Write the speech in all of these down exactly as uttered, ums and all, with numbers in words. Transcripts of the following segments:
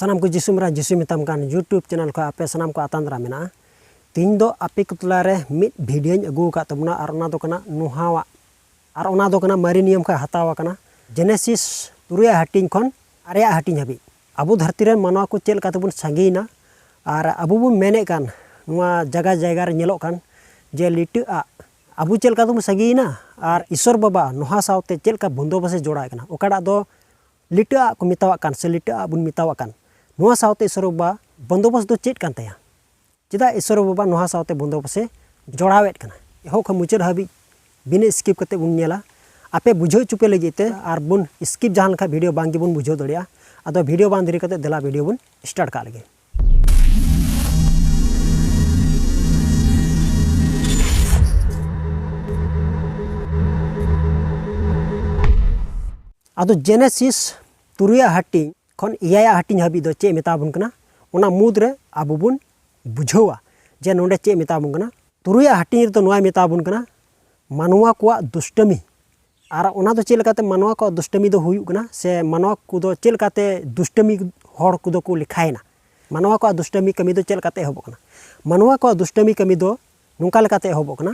ᱥᱟᱱᱟᱢ ᱠᱚ ᱡᱤᱥᱩ ᱢᱮᱨᱟ ᱡᱤᱥᱩ ᱢᱮᱛᱟᱢ ᱠᱟᱱ YouTube channel ᱠᱷᱚᱱ ᱟᱯᱮ ᱥᱟᱱᱟᱢ ᱠᱚ ᱟᱛᱟᱝ ᱫᱟᱨᱟᱢ ᱢᱮᱱᱟᱜᱼᱟ᱾ ᱛᱤᱦᱤᱧ ᱫᱚ ᱟᱯᱮ ᱠᱚ ᱛᱟᱞᱟ ᱨᱮ ᱢᱤᱫ videoᱧ ᱟᱹᱜᱩ ᱟᱠᱟᱫ ᱛᱟᱵᱚᱱᱟ, ᱟᱨ ᱚᱱᱟ ᱫᱚ ᱠᱟᱱᱟ ᱱᱚᱦᱟᱣᱟᱜ, ᱟᱨ ᱚᱱᱟ ᱫᱚ ᱠᱟᱱᱟ ᱢᱟᱨᱮ ᱱᱤᱭᱚᱢ ᱠᱷᱚᱱ ᱦᱟᱛᱟᱣ ᱟᱠᱟᱱᱟ, ᱡᱮᱱᱮᱥᱤᱥ ᱛᱩᱨᱩᱭᱟᱜ ᱦᱟᱹᱴᱤᱧ ᱠᱷᱚᱱ ᱟᱨᱮᱭᱟᱜ ᱦᱟᱹᱴᱤᱧ ᱦᱟᱹᱵᱤᱡ᱾ ᱟᱵᱚ ᱫᱷᱟᱹᱨᱛᱤ ᱨᱮᱱ ᱢᱟᱱᱣᱟ ᱠᱚ ᱪᱮᱫ ᱞᱮᱠᱟ ᱛᱮᱵᱚᱱ ᱥᱟᱸᱜᱮᱭᱮᱱᱟ, ᱟᱨ ᱟᱵᱚ ᱵᱚᱱ ᱢᱮᱱᱮᱫ ᱠᱟᱱ ᱱᱚᱣᱟ ᱡᱟᱭᱜᱟ ᱡᱟᱭᱜᱟ ᱨᱮ ᱧᱮᱞᱚᱜ ᱠᱟᱱ ᱡᱮ ᱞᱤᱴᱟᱹ ᱟᱜ, ᱟᱵᱚ ᱪᱮᱫ ᱞᱮᱠᱟ ᱛᱮᱵᱚᱱ ᱥᱟᱸᱜᱮᱭᱮᱱᱟ, ᱟᱨ ᱤᱥᱚᱨ ᱵᱟᱵᱟ ᱱᱚᱦᱟ ᱥᱟᱶᱛᱮ ᱪᱮᱫ ᱞᱮᱠᱟ ᱵᱚᱱᱫᱳᱵᱚᱥᱛ ᱮ ᱡᱚᱲᱟᱣᱮᱫ ᱠᱟᱱᱟ, ᱚᱠᱟᱴᱟᱜ ᱫᱚ ᱞᱤᱴᱟᱹ ᱟᱜ ᱠᱚ ᱢᱮᱛᱟᱣᱟᱜ ᱠᱟᱱ ᱥᱮ ᱞᱤᱴᱟᱹ ᱟᱜ ᱵᱚᱱ ᱢᱮᱛᱟᱣᱟᱜ ᱠᱟᱱ, ᱱᱚᱣᱟ ᱥᱟᱶᱛᱮ ᱤᱥᱚᱨ ᱵᱟᱵᱟ ᱵᱚᱱᱫᱳᱵᱚᱥᱛ ᱫᱚ ᱪᱮᱫ ᱠᱟᱱ ᱛᱟᱭᱟ? ᱪᱮᱫᱟᱜ ᱤᱥᱚᱨ ᱵᱟᱵᱟ ᱱᱚᱣᱟ ᱥᱟᱶᱛᱮ ᱵᱚᱱᱫᱳᱵᱚᱥᱛ ᱮ ᱡᱚᱲᱟᱣᱮᱫ ᱠᱟᱱᱟ? ᱮᱦᱚᱵ ᱠᱷᱚᱱ ᱢᱩᱪᱟᱹᱫ ᱦᱟᱹᱵᱤᱡ ᱵᱤᱱᱟᱹ skip ᱠᱟᱛᱮ ᱵᱚᱱ ᱧᱮᱞᱟ᱾ ᱟᱯᱮ ᱵᱩᱡᱷᱟᱹᱣ ᱦᱚᱪᱚ ᱯᱮ ᱞᱟᱹᱜᱤᱫ ᱛᱮ, ᱟᱨ ᱵᱚᱱ skip ᱡᱟᱦᱟᱸ ᱞᱮᱠᱷᱟᱱ video ᱵᱟᱝ ᱜᱮᱵᱚᱱ ᱵᱩᱡᱷᱟᱹᱣ ᱫᱟᱲᱮᱭᱟᱜᱼᱟ᱾ ᱟᱫᱚ video ᱵᱟᱝ ᱫᱮᱨᱤ ᱠᱟᱛᱮ ᱫᱮᱞᱟ video ᱵᱚᱱ start ᱠᱟᱜ ᱞᱮᱜᱮ᱾ ᱟᱫᱚ ᱡᱮᱱᱮᱥᱤᱥ ᱛᱩᱨᱩᱭᱟᱜ ᱦᱟᱹᱴᱤᱧ ᱠᱷᱚᱱ ᱮᱭᱟᱭᱟᱜ ᱦᱟᱹᱴᱤᱧ ᱦᱟᱹᱵᱤᱡ ᱫᱚ ᱪᱮᱫ ᱢᱮᱛᱟ ᱵᱚᱱ ᱠᱟᱱᱟ, ᱚᱱᱟ ᱢᱩᱫᱽ ᱨᱮ ᱟᱵᱚ ᱵᱚᱱ ᱵᱩᱡᱷᱟᱹᱣᱟ ᱡᱮ ᱱᱚᱰᱮ ᱪᱮᱫ ᱢᱮᱛᱟ ᱵᱚᱱ ᱠᱟᱱᱟ᱾ ᱛᱩᱨᱩᱭᱟᱜ ᱦᱟᱹᱴᱤᱧ ᱨᱮᱫᱚ ᱱᱚᱣᱟᱭ ᱢᱮᱛᱟ ᱵᱚᱱ ᱠᱟᱱᱟ, ᱢᱟᱱᱣᱟ ᱠᱚᱣᱟᱜ ᱫᱩᱥᱴᱟᱹᱢᱤ᱾ ᱟᱨ ᱚᱱᱟ ᱫᱚ ᱪᱮᱫ ᱞᱮᱠᱟᱛᱮ ᱢᱟᱱᱣᱟ ᱠᱚᱣᱟᱜ ᱫᱩᱥᱴᱟᱹᱢᱤ ᱫᱚ ᱦᱩᱭᱩᱜ ᱠᱟᱱᱟ, ᱥᱮ ᱢᱟᱱᱣᱟ ᱠᱚᱫᱚ ᱪᱮᱫ ᱞᱮᱠᱟᱛᱮ ᱫᱩᱥᱴᱟᱹᱢᱤ ᱦᱚᱲ ᱠᱚᱫᱚ ᱠᱚ ᱞᱮᱠᱷᱟᱭᱮᱱᱟ? ᱢᱟᱱᱣᱟ ᱠᱚᱣᱟᱜ ᱫᱩᱥᱴᱟᱹᱢᱤ ᱠᱟᱹᱢᱤ ᱫᱚ ᱪᱮᱫ ᱞᱮᱠᱟᱛᱮ ᱮᱦᱚᱵᱚᱜ ᱠᱟᱱᱟ? ᱢᱟᱱᱣᱟ ᱠᱚᱣᱟᱜ ᱫᱩᱥᱴᱟᱹᱢᱤ ᱠᱟᱹᱢᱤ ᱫᱚ ᱱᱚᱝᱠᱟ ᱞᱮᱠᱟᱛᱮ ᱮᱦᱚᱵᱚᱜ ᱠᱟᱱᱟ᱾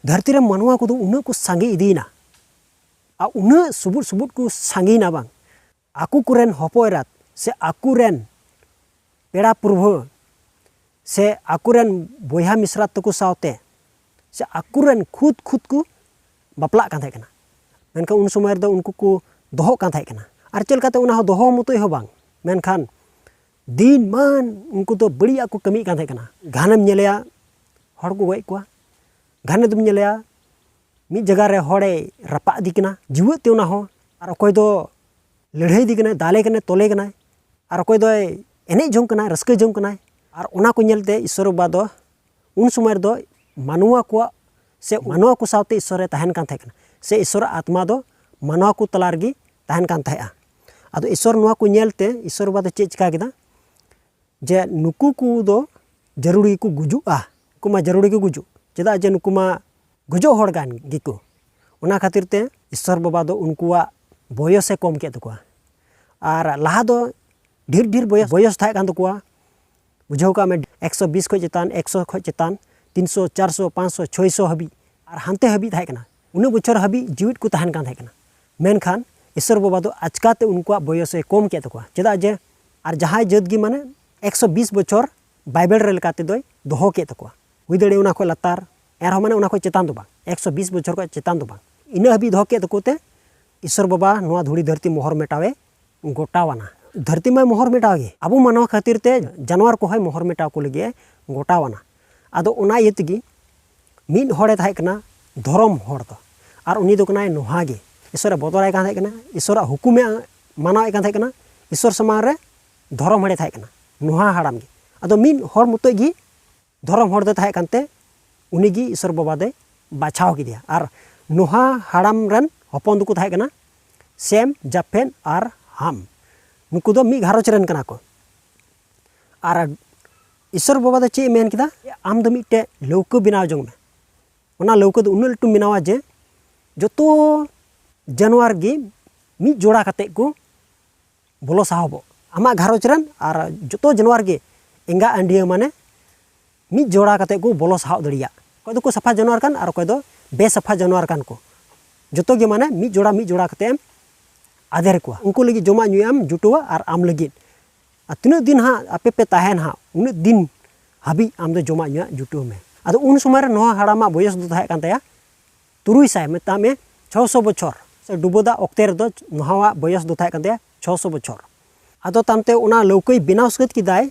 ᱫᱷᱟᱹᱨᱛᱤ ᱨᱮ ᱢᱟᱱᱣᱟ ᱠᱚᱫᱚ ᱩᱱᱟᱹᱜ ᱠᱚ ᱥᱟᱸᱜᱮ ᱤᱫᱤᱭᱮᱱᱟ, ᱟᱨ ᱩᱱᱟᱹᱜ ᱥᱩᱵᱩᱫ ᱥᱩᱵᱩᱫ ᱠᱚ ᱥᱟᱸᱜᱮᱭᱮᱱᱟ ᱵᱟᱝ, ᱟᱠᱚ ᱠᱚᱨᱮᱱ ᱦᱚᱯᱚᱱ ᱮᱨᱟᱛ ᱥᱮ ᱟᱠᱚᱨᱮᱱ ᱯᱮᱲᱟ ᱯᱩᱨᱵᱷᱟᱹ ᱥᱮ ᱟᱠᱚᱨᱮᱱ ᱵᱚᱭᱦᱟ ᱢᱤᱥᱨᱟ ᱛᱟᱠᱚ ᱥᱟᱶᱛᱮ ᱥᱮ ᱟᱠᱚᱨᱮᱱ ᱠᱷᱩᱫ ᱠᱷᱩᱫ ᱠᱚ ᱵᱟᱯᱞᱟᱜ ᱠᱟᱱ ᱛᱟᱦᱮᱸ ᱠᱟᱱᱟ᱾ ᱢᱮᱱᱠᱷᱟᱱ ᱩᱱ ᱥᱚᱢᱚᱭ ᱨᱮᱫᱚ ᱩᱱᱠᱩ ᱠᱚ ᱫᱚᱦᱚᱜ ᱠᱟᱱ ᱛᱟᱦᱮᱸ ᱠᱟᱱᱟ᱾ ᱟᱨ ᱪᱮᱫ ᱞᱮᱠᱟᱛᱮ ᱚᱱᱟ ᱦᱚᱸ ᱫᱚᱦᱚ ᱢᱚᱛᱚᱡ ᱦᱚᱸ ᱵᱟᱝ, ᱢᱮᱱᱠᱷᱟᱱ ᱫᱤᱱ ᱢᱟᱱ ᱩᱱᱠᱩ ᱫᱚ ᱵᱟᱹᱲᱤᱡᱟᱜ ᱠᱚ ᱠᱟᱹᱢᱤᱭᱮᱫ ᱠᱟᱱ ᱛᱟᱦᱮᱸ ᱠᱟᱱᱟ᱾ ᱜᱷᱟᱱᱮᱢ ᱧᱮᱞᱮᱭᱟ ᱦᱚᱲ ᱠᱚ ᱜᱚᱡ ᱠᱚᱣᱟ, ᱜᱷᱟᱱᱮ ᱫᱚᱢ ᱧᱮᱞᱮᱭᱟ ᱢᱤᱫ ᱡᱟᱭᱜᱟ ᱨᱮ ᱦᱚᱲᱮ ᱨᱟᱯᱟᱜ ᱤᱫᱤ ᱠᱟᱱᱟ ᱡᱤᱣᱮᱫ ᱛᱮ, ᱚᱱᱟ ᱦᱚᱸ, ᱟᱨ ᱚᱠᱚᱭ ᱫᱚ ᱞᱟᱹᱲᱦᱟᱹᱭ ᱤᱫᱤ ᱠᱟᱱᱟᱭ, ᱫᱟᱞᱮ ᱠᱟᱱᱟᱭ, ᱛᱚᱞᱮ ᱠᱟᱱᱟᱭ, ᱟᱨ ᱚᱠᱚᱭ ᱫᱚᱭ ᱮᱱᱮᱡ ᱡᱚᱝ ᱠᱟᱱᱟᱭ, ᱨᱟᱹᱥᱠᱟᱹ ᱡᱚᱝ ᱠᱟᱱᱟᱭ᱾ ᱟᱨ ᱚᱱᱟ ᱠᱚ ᱧᱮᱞᱛᱮ ᱤᱥᱚᱨ ᱵᱟᱵᱟ ᱫᱚ ᱩᱱ ᱥᱚᱢᱚᱭ ᱨᱮᱫᱚ ᱢᱟᱱᱣᱟ ᱠᱚᱣᱟᱜ ᱥᱮ ᱢᱟᱱᱣᱟ ᱠᱚ ᱥᱟᱶᱛᱮ ᱤᱥᱚᱨᱮ ᱛᱟᱦᱮᱱ ᱠᱟᱱ ᱛᱟᱦᱮᱸ ᱠᱟᱱᱟ, ᱥᱮ ᱤᱥᱚᱨᱟᱜ ᱟᱛᱢᱟ ᱫᱚ ᱢᱟᱱᱣᱟ ᱠᱚ ᱛᱟᱞᱟ ᱨᱮᱜᱮ ᱛᱟᱦᱮᱱ ᱠᱟᱱ ᱛᱟᱦᱮᱸᱜᱼᱟ᱾ ᱟᱫᱚ ᱤᱥᱚᱨ ᱱᱚᱣᱟ ᱠᱚ ᱧᱮᱞᱛᱮ ᱤᱥᱚᱨ ᱵᱟᱵᱟ ᱫᱚ ᱪᱮᱫ ᱪᱤᱠᱟ ᱠᱮᱫᱟ? ᱡᱮ ᱱᱩᱠᱩ ᱠᱚ ᱫᱚ ᱡᱟᱹᱨᱩᱲ ᱜᱮᱠᱚ ᱜᱩᱡᱩᱜᱼᱟ, ᱱᱩᱠᱩ ᱢᱟ ᱡᱟᱹᱨᱩᱲ ᱜᱮᱠᱚ ᱜᱩᱡᱩᱜ, ᱪᱮᱫᱟᱜ ᱡᱮ ᱱᱩᱠᱩ ᱢᱟ ᱜᱩᱡᱩᱜ ᱦᱚᱲ ᱠᱟᱱ ᱜᱮᱠᱚ᱾ ᱚᱱᱟ ᱠᱷᱟᱹᱛᱤᱨ ᱛᱮ ᱤᱥᱚᱨ ᱵᱟᱵᱟ ᱫᱚ ᱩᱱᱠᱩᱣᱟᱜ ᱵᱚᱭᱚᱥᱮ ᱠᱚᱢ ᱠᱮᱫ ᱛᱟᱠᱚᱣᱟ᱾ ᱟᱨ ᱞᱟᱦᱟ ᱫᱚ ᱰᱷᱮᱨ ᱰᱷᱮᱨ ᱵᱚᱭᱚᱥ ᱵᱚᱭᱚᱥ ᱛᱟᱦᱮᱸ ᱠᱟᱱ ᱛᱟᱠᱚᱣᱟ᱾ ᱵᱩᱡᱷᱟᱹᱣ ᱠᱟᱜ ᱢᱮ, ᱮᱠᱥᱚ ᱵᱤᱥ ᱠᱷᱚᱱ ᱪᱮᱛᱟᱱ, ᱮᱠᱥᱚ ᱠᱷᱚᱱ ᱪᱮᱛᱟᱱ, ᱛᱤᱱᱥᱚ, ᱪᱟᱨᱥᱚ, ᱯᱟᱸᱪᱥᱚ, ᱪᱷᱚᱭᱥᱚ ᱦᱟᱹᱵᱤᱡ, ᱟᱨ ᱦᱟᱱᱛᱮ ᱦᱟᱹᱵᱤᱡ ᱛᱟᱦᱮᱸ ᱠᱟᱱᱟ᱾ ᱩᱱᱟᱹᱜ ᱵᱚᱪᱷᱚᱨ ᱦᱟᱹᱵᱤᱡ ᱡᱤᱣᱤᱫ ᱠᱚ ᱛᱟᱦᱮᱱ ᱠᱟᱱ ᱛᱟᱦᱮᱸ ᱠᱟᱱᱟ᱾ ᱢᱮᱱᱠᱷᱟᱱ ᱤᱥᱚᱨ ᱵᱟᱵᱟ ᱫᱚ ᱟᱪᱠᱟᱛᱮ ᱩᱱᱠᱩᱣᱟᱜ ᱵᱚᱭᱚᱥ ᱮ ᱠᱚᱢ ᱠᱮᱫ ᱛᱟᱠᱚᱣᱟ᱾ ᱪᱮᱫᱟᱜ ᱡᱮ ᱟᱨ ᱡᱟᱦᱟᱸᱭ ᱡᱟᱹᱛ ᱜᱮ ᱢᱟᱱᱮ ᱮᱠᱥᱚ ᱵᱤᱥ ᱵᱚᱪᱷᱚᱨ ᱵᱟᱭᱵᱮᱞ ᱨᱮ ᱞᱮᱠᱟ ᱛᱮᱫᱚᱭ ᱫᱚᱦᱚ ᱠᱮᱫ ᱛᱟᱠᱚᱣᱟ᱾ ᱦᱩᱭ ᱫᱟᱲᱮᱭᱟᱜᱼᱟ ᱚᱱᱟ ᱠᱷᱚᱱ ᱞᱟᱛᱟᱨ, ᱮᱱᱨᱮᱦᱚᱸ ᱢᱟᱱᱮ ᱚᱱᱟ ᱠᱷᱚᱱ ᱪᱮᱛᱟᱱ ᱫᱚ ᱵᱟᱝ, ᱮᱠᱥᱚ ᱵᱤᱥ ᱵᱚᱪᱷᱚᱨ ᱠᱷᱚᱱ ᱪᱮᱛᱟᱱ ᱫᱚ ᱵᱟᱝ᱾ ᱤᱱᱟᱹ ᱦᱟᱹᱵᱤᱡ ᱫᱚᱦᱚ ᱠᱮᱫ ᱛᱟᱠᱚ ᱛᱮ ᱤᱥᱚᱨ ᱵᱟᱵᱟ ᱱᱚᱣᱟ ᱫᱷᱩᱲᱤ ᱫᱷᱟᱹᱨᱛᱤ ᱢᱚᱦᱚᱨ ᱢᱮᱴᱟᱣᱮ ᱜᱚᱴᱟᱣᱟᱱᱟ᱾ ᱫᱷᱟᱹᱨᱛᱤ ᱢᱟᱭ ᱢᱚᱦᱚᱨ ᱢᱮᱴᱟᱣ ᱜᱮ, ᱟᱵᱚ ᱢᱟᱱᱣᱟ ᱠᱷᱟᱹᱛᱤᱨ ᱛᱮ ᱡᱟᱱᱣᱟᱨ ᱠᱚᱦᱚᱸᱭ ᱢᱚᱦᱚᱨ ᱢᱮᱴᱟᱣ ᱠᱚ ᱞᱟᱹᱜᱤᱫ ᱮ ᱜᱚᱴᱟᱣᱟᱱᱟ᱾ ᱟᱫᱚ ᱚᱱᱟ ᱤᱭᱟᱹ ᱛᱮᱜᱮ ᱢᱤᱫ ᱦᱚᱲᱮ ᱛᱟᱦᱮᱸ ᱠᱟᱱᱟ ᱫᱷᱚᱨᱚᱢ ᱦᱚᱲ ᱫᱚ, ᱟᱨ ᱩᱱᱤ ᱫᱚ ᱠᱟᱱᱟᱭ ᱱᱚᱦᱟ ᱜᱮ᱾ ᱤᱥᱚᱨᱮ ᱵᱚᱛᱚᱨᱟᱭ ᱠᱟᱱ ᱛᱟᱦᱮᱸ ᱠᱟᱱᱟ, ᱤᱥᱚᱨᱟᱜ ᱦᱩᱠᱩᱢᱮ ᱢᱟᱱᱟᱣᱮᱫ ᱠᱟᱱ ᱛᱟᱦᱮᱸ ᱠᱟᱱᱟ, ᱤᱥᱚᱨ ᱥᱟᱢᱟᱝ ᱨᱮ ᱫᱷᱚᱨᱚᱢ ᱦᱚᱲᱮ ᱛᱟᱦᱮᱸ ᱠᱟᱱᱟ, ᱱᱚᱦᱟ ᱦᱟᱲᱟᱢ ᱜᱮ᱾ ᱟᱫᱚ ᱢᱤᱫ ᱦᱚᱲ ᱢᱚᱛᱚᱡ ᱜᱮ ᱫᱷᱚᱨᱚᱢ ᱦᱚᱲ ᱫᱚᱭ ᱛᱟᱦᱮᱸ ᱠᱟᱱᱛᱮ ᱩᱱᱤ ᱜᱮ ᱤᱥᱚᱨ ᱵᱟᱵᱟ ᱫᱚᱭ ᱵᱟᱪᱷᱟᱣ ᱠᱮᱫᱮᱭᱟ᱾ ᱟᱨ ᱱᱚᱦᱟ ᱦᱟᱲᱟᱢ ᱨᱮᱱ ᱦᱚᱯᱚᱱ ᱫᱚᱠᱚ ᱛᱟᱦᱮᱸ ᱠᱟᱱᱟ ᱥᱮᱢ, ᱡᱟᱯᱷᱮᱛ ᱟᱨ ᱦᱟᱢ᱾ ᱱᱩᱠᱩ ᱫᱚ ᱢᱤᱫ ᱜᱷᱟᱨᱚᱸᱡᱽ ᱨᱮᱱ ᱠᱟᱱᱟ ᱠᱚ᱾ ᱟᱨ ᱤᱥᱚᱨ ᱵᱟᱵᱟ ᱫᱚ ᱪᱮᱫ ᱮ ᱢᱮᱱ ᱠᱮᱫᱟ? ᱟᱢ ᱫᱚ ᱢᱤᱫᱴᱮᱡ ᱞᱟᱹᱣᱠᱟᱹ ᱵᱮᱱᱟᱣ ᱡᱚᱝ ᱢᱮ᱾ ᱚᱱᱟ ᱞᱟᱹᱣᱠᱟᱹ ᱫᱚ ᱩᱱᱟᱹᱜ ᱞᱟᱹᱴᱩᱢ ᱵᱮᱱᱟᱣᱟ ᱡᱮ ᱡᱚᱛᱚ ᱡᱟᱱᱣᱟᱨ ᱜᱮ ᱢᱤᱫ ᱡᱚᱲᱟ ᱠᱟᱛᱮ ᱠᱚ ᱵᱚᱞᱚ ᱥᱟᱦᱚᱵᱚᱜ᱾ ᱟᱢᱟᱜ ᱜᱷᱟᱨᱚᱸᱡᱽ ᱨᱮᱱ ᱟᱨ ᱡᱚᱛᱚ ᱡᱟᱱᱣᱟᱨ ᱜᱮ ᱮᱸᱜᱟ ᱟᱹᱱᱰᱤᱭᱟᱹ ᱢᱟᱱᱮ ᱢᱤᱫ ᱡᱚᱲᱟ ᱠᱟᱛᱮ ᱠᱚ ᱵᱚᱞᱚ ᱥᱟᱦᱚᱵ ᱫᱟᱲᱮᱭᱟᱜ᱾ ᱚᱠᱚᱭ ᱫᱚᱠᱚ ᱥᱟᱯᱷᱟ ᱡᱟᱱᱣᱟᱨ ᱠᱟᱱ ᱟᱨ ᱚᱠᱚᱭ ᱫᱚ ᱵᱮᱥᱟᱯᱷᱟ ᱡᱟᱱᱣᱟᱨ ᱠᱟᱱ ᱠᱚ, ᱡᱚᱛᱚ ᱜᱮ ᱢᱟᱱᱮ ᱢᱤᱫ ᱡᱚᱲᱟ ᱢᱤᱫ ᱡᱚᱲᱟ ᱠᱟᱛᱮ ᱮᱢ ᱟᱫᱮᱨ ᱠᱚᱣᱟ᱾ ᱩᱱᱠᱩ ᱞᱟᱹᱜᱤᱫ ᱡᱚᱢᱟᱜ ᱧᱩᱣᱟᱜ ᱮᱢ ᱡᱩᱴᱟᱹᱣᱟ ᱟᱨ ᱟᱢ ᱞᱟᱹᱜᱤᱫ᱾ ᱟᱨ ᱛᱤᱱᱟᱹᱜ ᱫᱤᱱ ᱦᱟᱸᱜ ᱟᱯᱮ ᱯᱮ ᱛᱟᱦᱮᱱ ᱦᱟᱸᱜ, ᱩᱱᱟᱹᱜ ᱫᱤᱱ ᱦᱟᱹᱵᱤᱡ ᱟᱢ ᱫᱚ ᱡᱚᱢᱟᱜ ᱧᱩᱣᱟᱜ ᱡᱩᱴᱟᱹᱣ ᱢᱮ᱾ ᱟᱫᱚ ᱩᱱ ᱥᱚᱢᱚᱭ ᱨᱮ ᱱᱚᱣᱟ ᱦᱟᱲᱟᱢᱟᱜ ᱵᱚᱭᱚᱥ ᱫᱚ ᱛᱟᱦᱮᱸ ᱠᱟᱱ ᱛᱟᱭᱟ ᱛᱩᱨᱩᱭ ᱥᱟᱭ, ᱢᱮᱛᱟᱜ ᱢᱮ ᱪᱷᱚᱥᱚ ᱵᱚᱪᱷᱚᱨ᱾ ᱥᱮ ᱰᱩᱵᱟᱹ ᱫᱟᱜ ᱚᱠᱛᱮ ᱨᱮᱫᱚ ᱱᱚᱣᱟᱣᱟᱜ ᱵᱚᱭᱚᱥ ᱫᱚ ᱛᱟᱦᱮᱸ ᱠᱟᱱ ᱛᱟᱭᱟ ᱪᱷᱚᱥᱚ ᱵᱚᱪᱷᱚᱨ᱾ ᱟᱫᱚ ᱛᱟᱭᱚᱢᱛᱮ ᱚᱱᱟ ᱞᱟᱹᱣᱠᱟᱹᱭ ᱵᱮᱱᱟᱣ ᱥᱟᱹᱛ ᱠᱮᱫᱟᱭ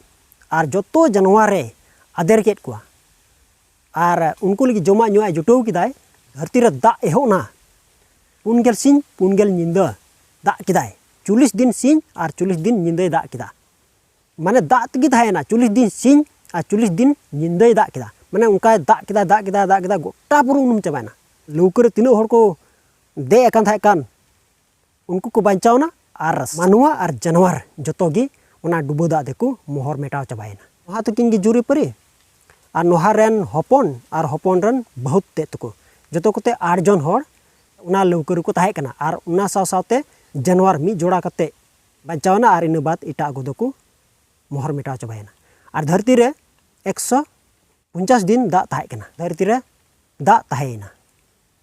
ᱟᱨ ᱡᱚᱛᱚ ᱡᱟᱱᱣᱟᱨᱮ ᱟᱫᱮᱨ ᱠᱮᱫ ᱠᱚᱣᱟ᱾ ᱟᱨ ᱩᱱᱠᱩ ᱞᱟᱹᱜᱤᱫ ᱡᱚᱢᱟᱜ ᱧᱩᱣᱟᱜ ᱡᱩᱴᱟᱹᱣ ᱠᱮᱫᱟᱭ᱾ ᱫᱷᱟᱹᱨᱛᱤ ᱨᱮ ᱫᱟᱜ ᱮᱦᱚᱵ ᱮᱱᱟ᱾ ᱯᱩᱱ ᱜᱮᱞ ᱥᱤᱧ ᱯᱩᱱ ᱜᱮᱞ ᱧᱤᱫᱟᱹ ᱫᱟᱜ ᱠᱮᱫᱟᱭ᱾ ᱪᱚᱞᱞᱤᱥ ᱫᱤᱱ ᱥᱤᱧ ᱟᱨ ᱪᱚᱞᱞᱤᱥ ᱫᱤᱱ ᱧᱤᱫᱟᱹᱭ ᱫᱟᱜ ᱠᱮᱫᱟ᱾ ᱢᱟᱱᱮ ᱫᱟᱜ ᱛᱮᱜᱮ ᱛᱟᱦᱮᱸᱭᱮᱱᱟ, ᱪᱚᱞᱞᱤᱥ ᱫᱤᱱ ᱥᱤᱧ ᱟᱨ ᱪᱚᱞᱞᱤᱥ ᱫᱤᱱ ᱧᱤᱫᱟᱹᱭ ᱫᱟᱜ ᱠᱮᱫᱟ᱾ ᱢᱟᱱᱮ ᱚᱱᱠᱟᱭ ᱫᱟᱜ ᱠᱮᱫᱟ, ᱫᱟᱜ ᱠᱮᱫᱟ, ᱫᱟᱜ ᱠᱮᱫᱟ, ᱜᱚᱴᱟ ᱯᱩᱨᱟᱹ ᱩᱱᱩᱢ ᱪᱟᱵᱟᱭᱮᱱᱟ᱾ ᱞᱟᱹᱣᱠᱟᱹ ᱨᱮ ᱛᱤᱱᱟᱹᱜ ᱦᱚᱲ ᱠᱚ ᱫᱮᱡ ᱟᱠᱟᱱ ᱛᱟᱦᱮᱸ ᱠᱟᱱ, ᱩᱱᱠᱩ ᱠᱚ ᱵᱟᱧᱪᱟᱣᱱᱟ᱾ ᱟᱨ ᱢᱟᱱᱣᱟ ᱟᱨ ᱡᱟᱱᱣᱟᱨ ᱡᱚᱛᱚ ᱜᱮ ᱚᱱᱟ ᱰᱩᱵᱟᱹ ᱫᱟᱜ ᱛᱮᱠᱚ ᱢᱚᱦᱚᱨ ᱢᱮᱴᱟᱣ ᱪᱟᱵᱟᱭᱮᱱᱟ᱾ ᱱᱚᱣᱟ ᱛᱟᱹᱠᱤᱱ ᱜᱮ ᱡᱩᱨᱤᱯᱟᱹᱨᱤ᱾ ᱟᱨ ᱱᱚᱦᱟ ᱨᱮᱱ ᱦᱚᱯᱚᱱ ᱟᱨ ᱦᱚᱯᱚᱱ ᱨᱮᱱ ᱵᱟᱹᱦᱩ ᱛᱮᱫ ᱛᱟᱠᱚ, ᱡᱚᱛᱚ ᱠᱚᱛᱮ ᱟᱴ ᱡᱚᱱ ᱦᱚᱲ ᱚᱱᱟ ᱞᱟᱹᱣᱠᱟᱹ ᱨᱮᱠᱚ ᱛᱟᱦᱮᱸ ᱠᱟᱱᱟ᱾ ᱟᱨ ᱚᱱᱟ ᱥᱟᱶ ᱥᱟᱶᱛᱮ ᱡᱟᱱᱣᱟᱨ ᱢᱤᱫ ᱡᱚᱲᱟ ᱠᱟᱛᱮ ᱵᱟᱧᱪᱟᱣ ᱮᱱᱟ ᱟᱨ ᱤᱱᱟᱹ ᱵᱟᱫ ᱮᱴᱟᱜ ᱠᱚᱫᱚ ᱠᱚ ᱢᱚᱦᱚᱨ ᱢᱮᱴᱟᱣ ᱪᱟᱵᱟᱭᱮᱱᱟ᱾ ᱟᱨ ᱫᱷᱟᱹᱨᱛᱤ ᱨᱮ ᱮᱠᱥᱚ ᱯᱚᱧᱪᱟᱥ ᱫᱤᱱ ᱫᱟᱜ ᱛᱟᱦᱮᱸ ᱠᱟᱱᱟ, ᱫᱷᱟᱹᱨᱛᱤ ᱨᱮ ᱫᱟᱜ ᱛᱟᱦᱮᱸᱭᱮᱱᱟ᱾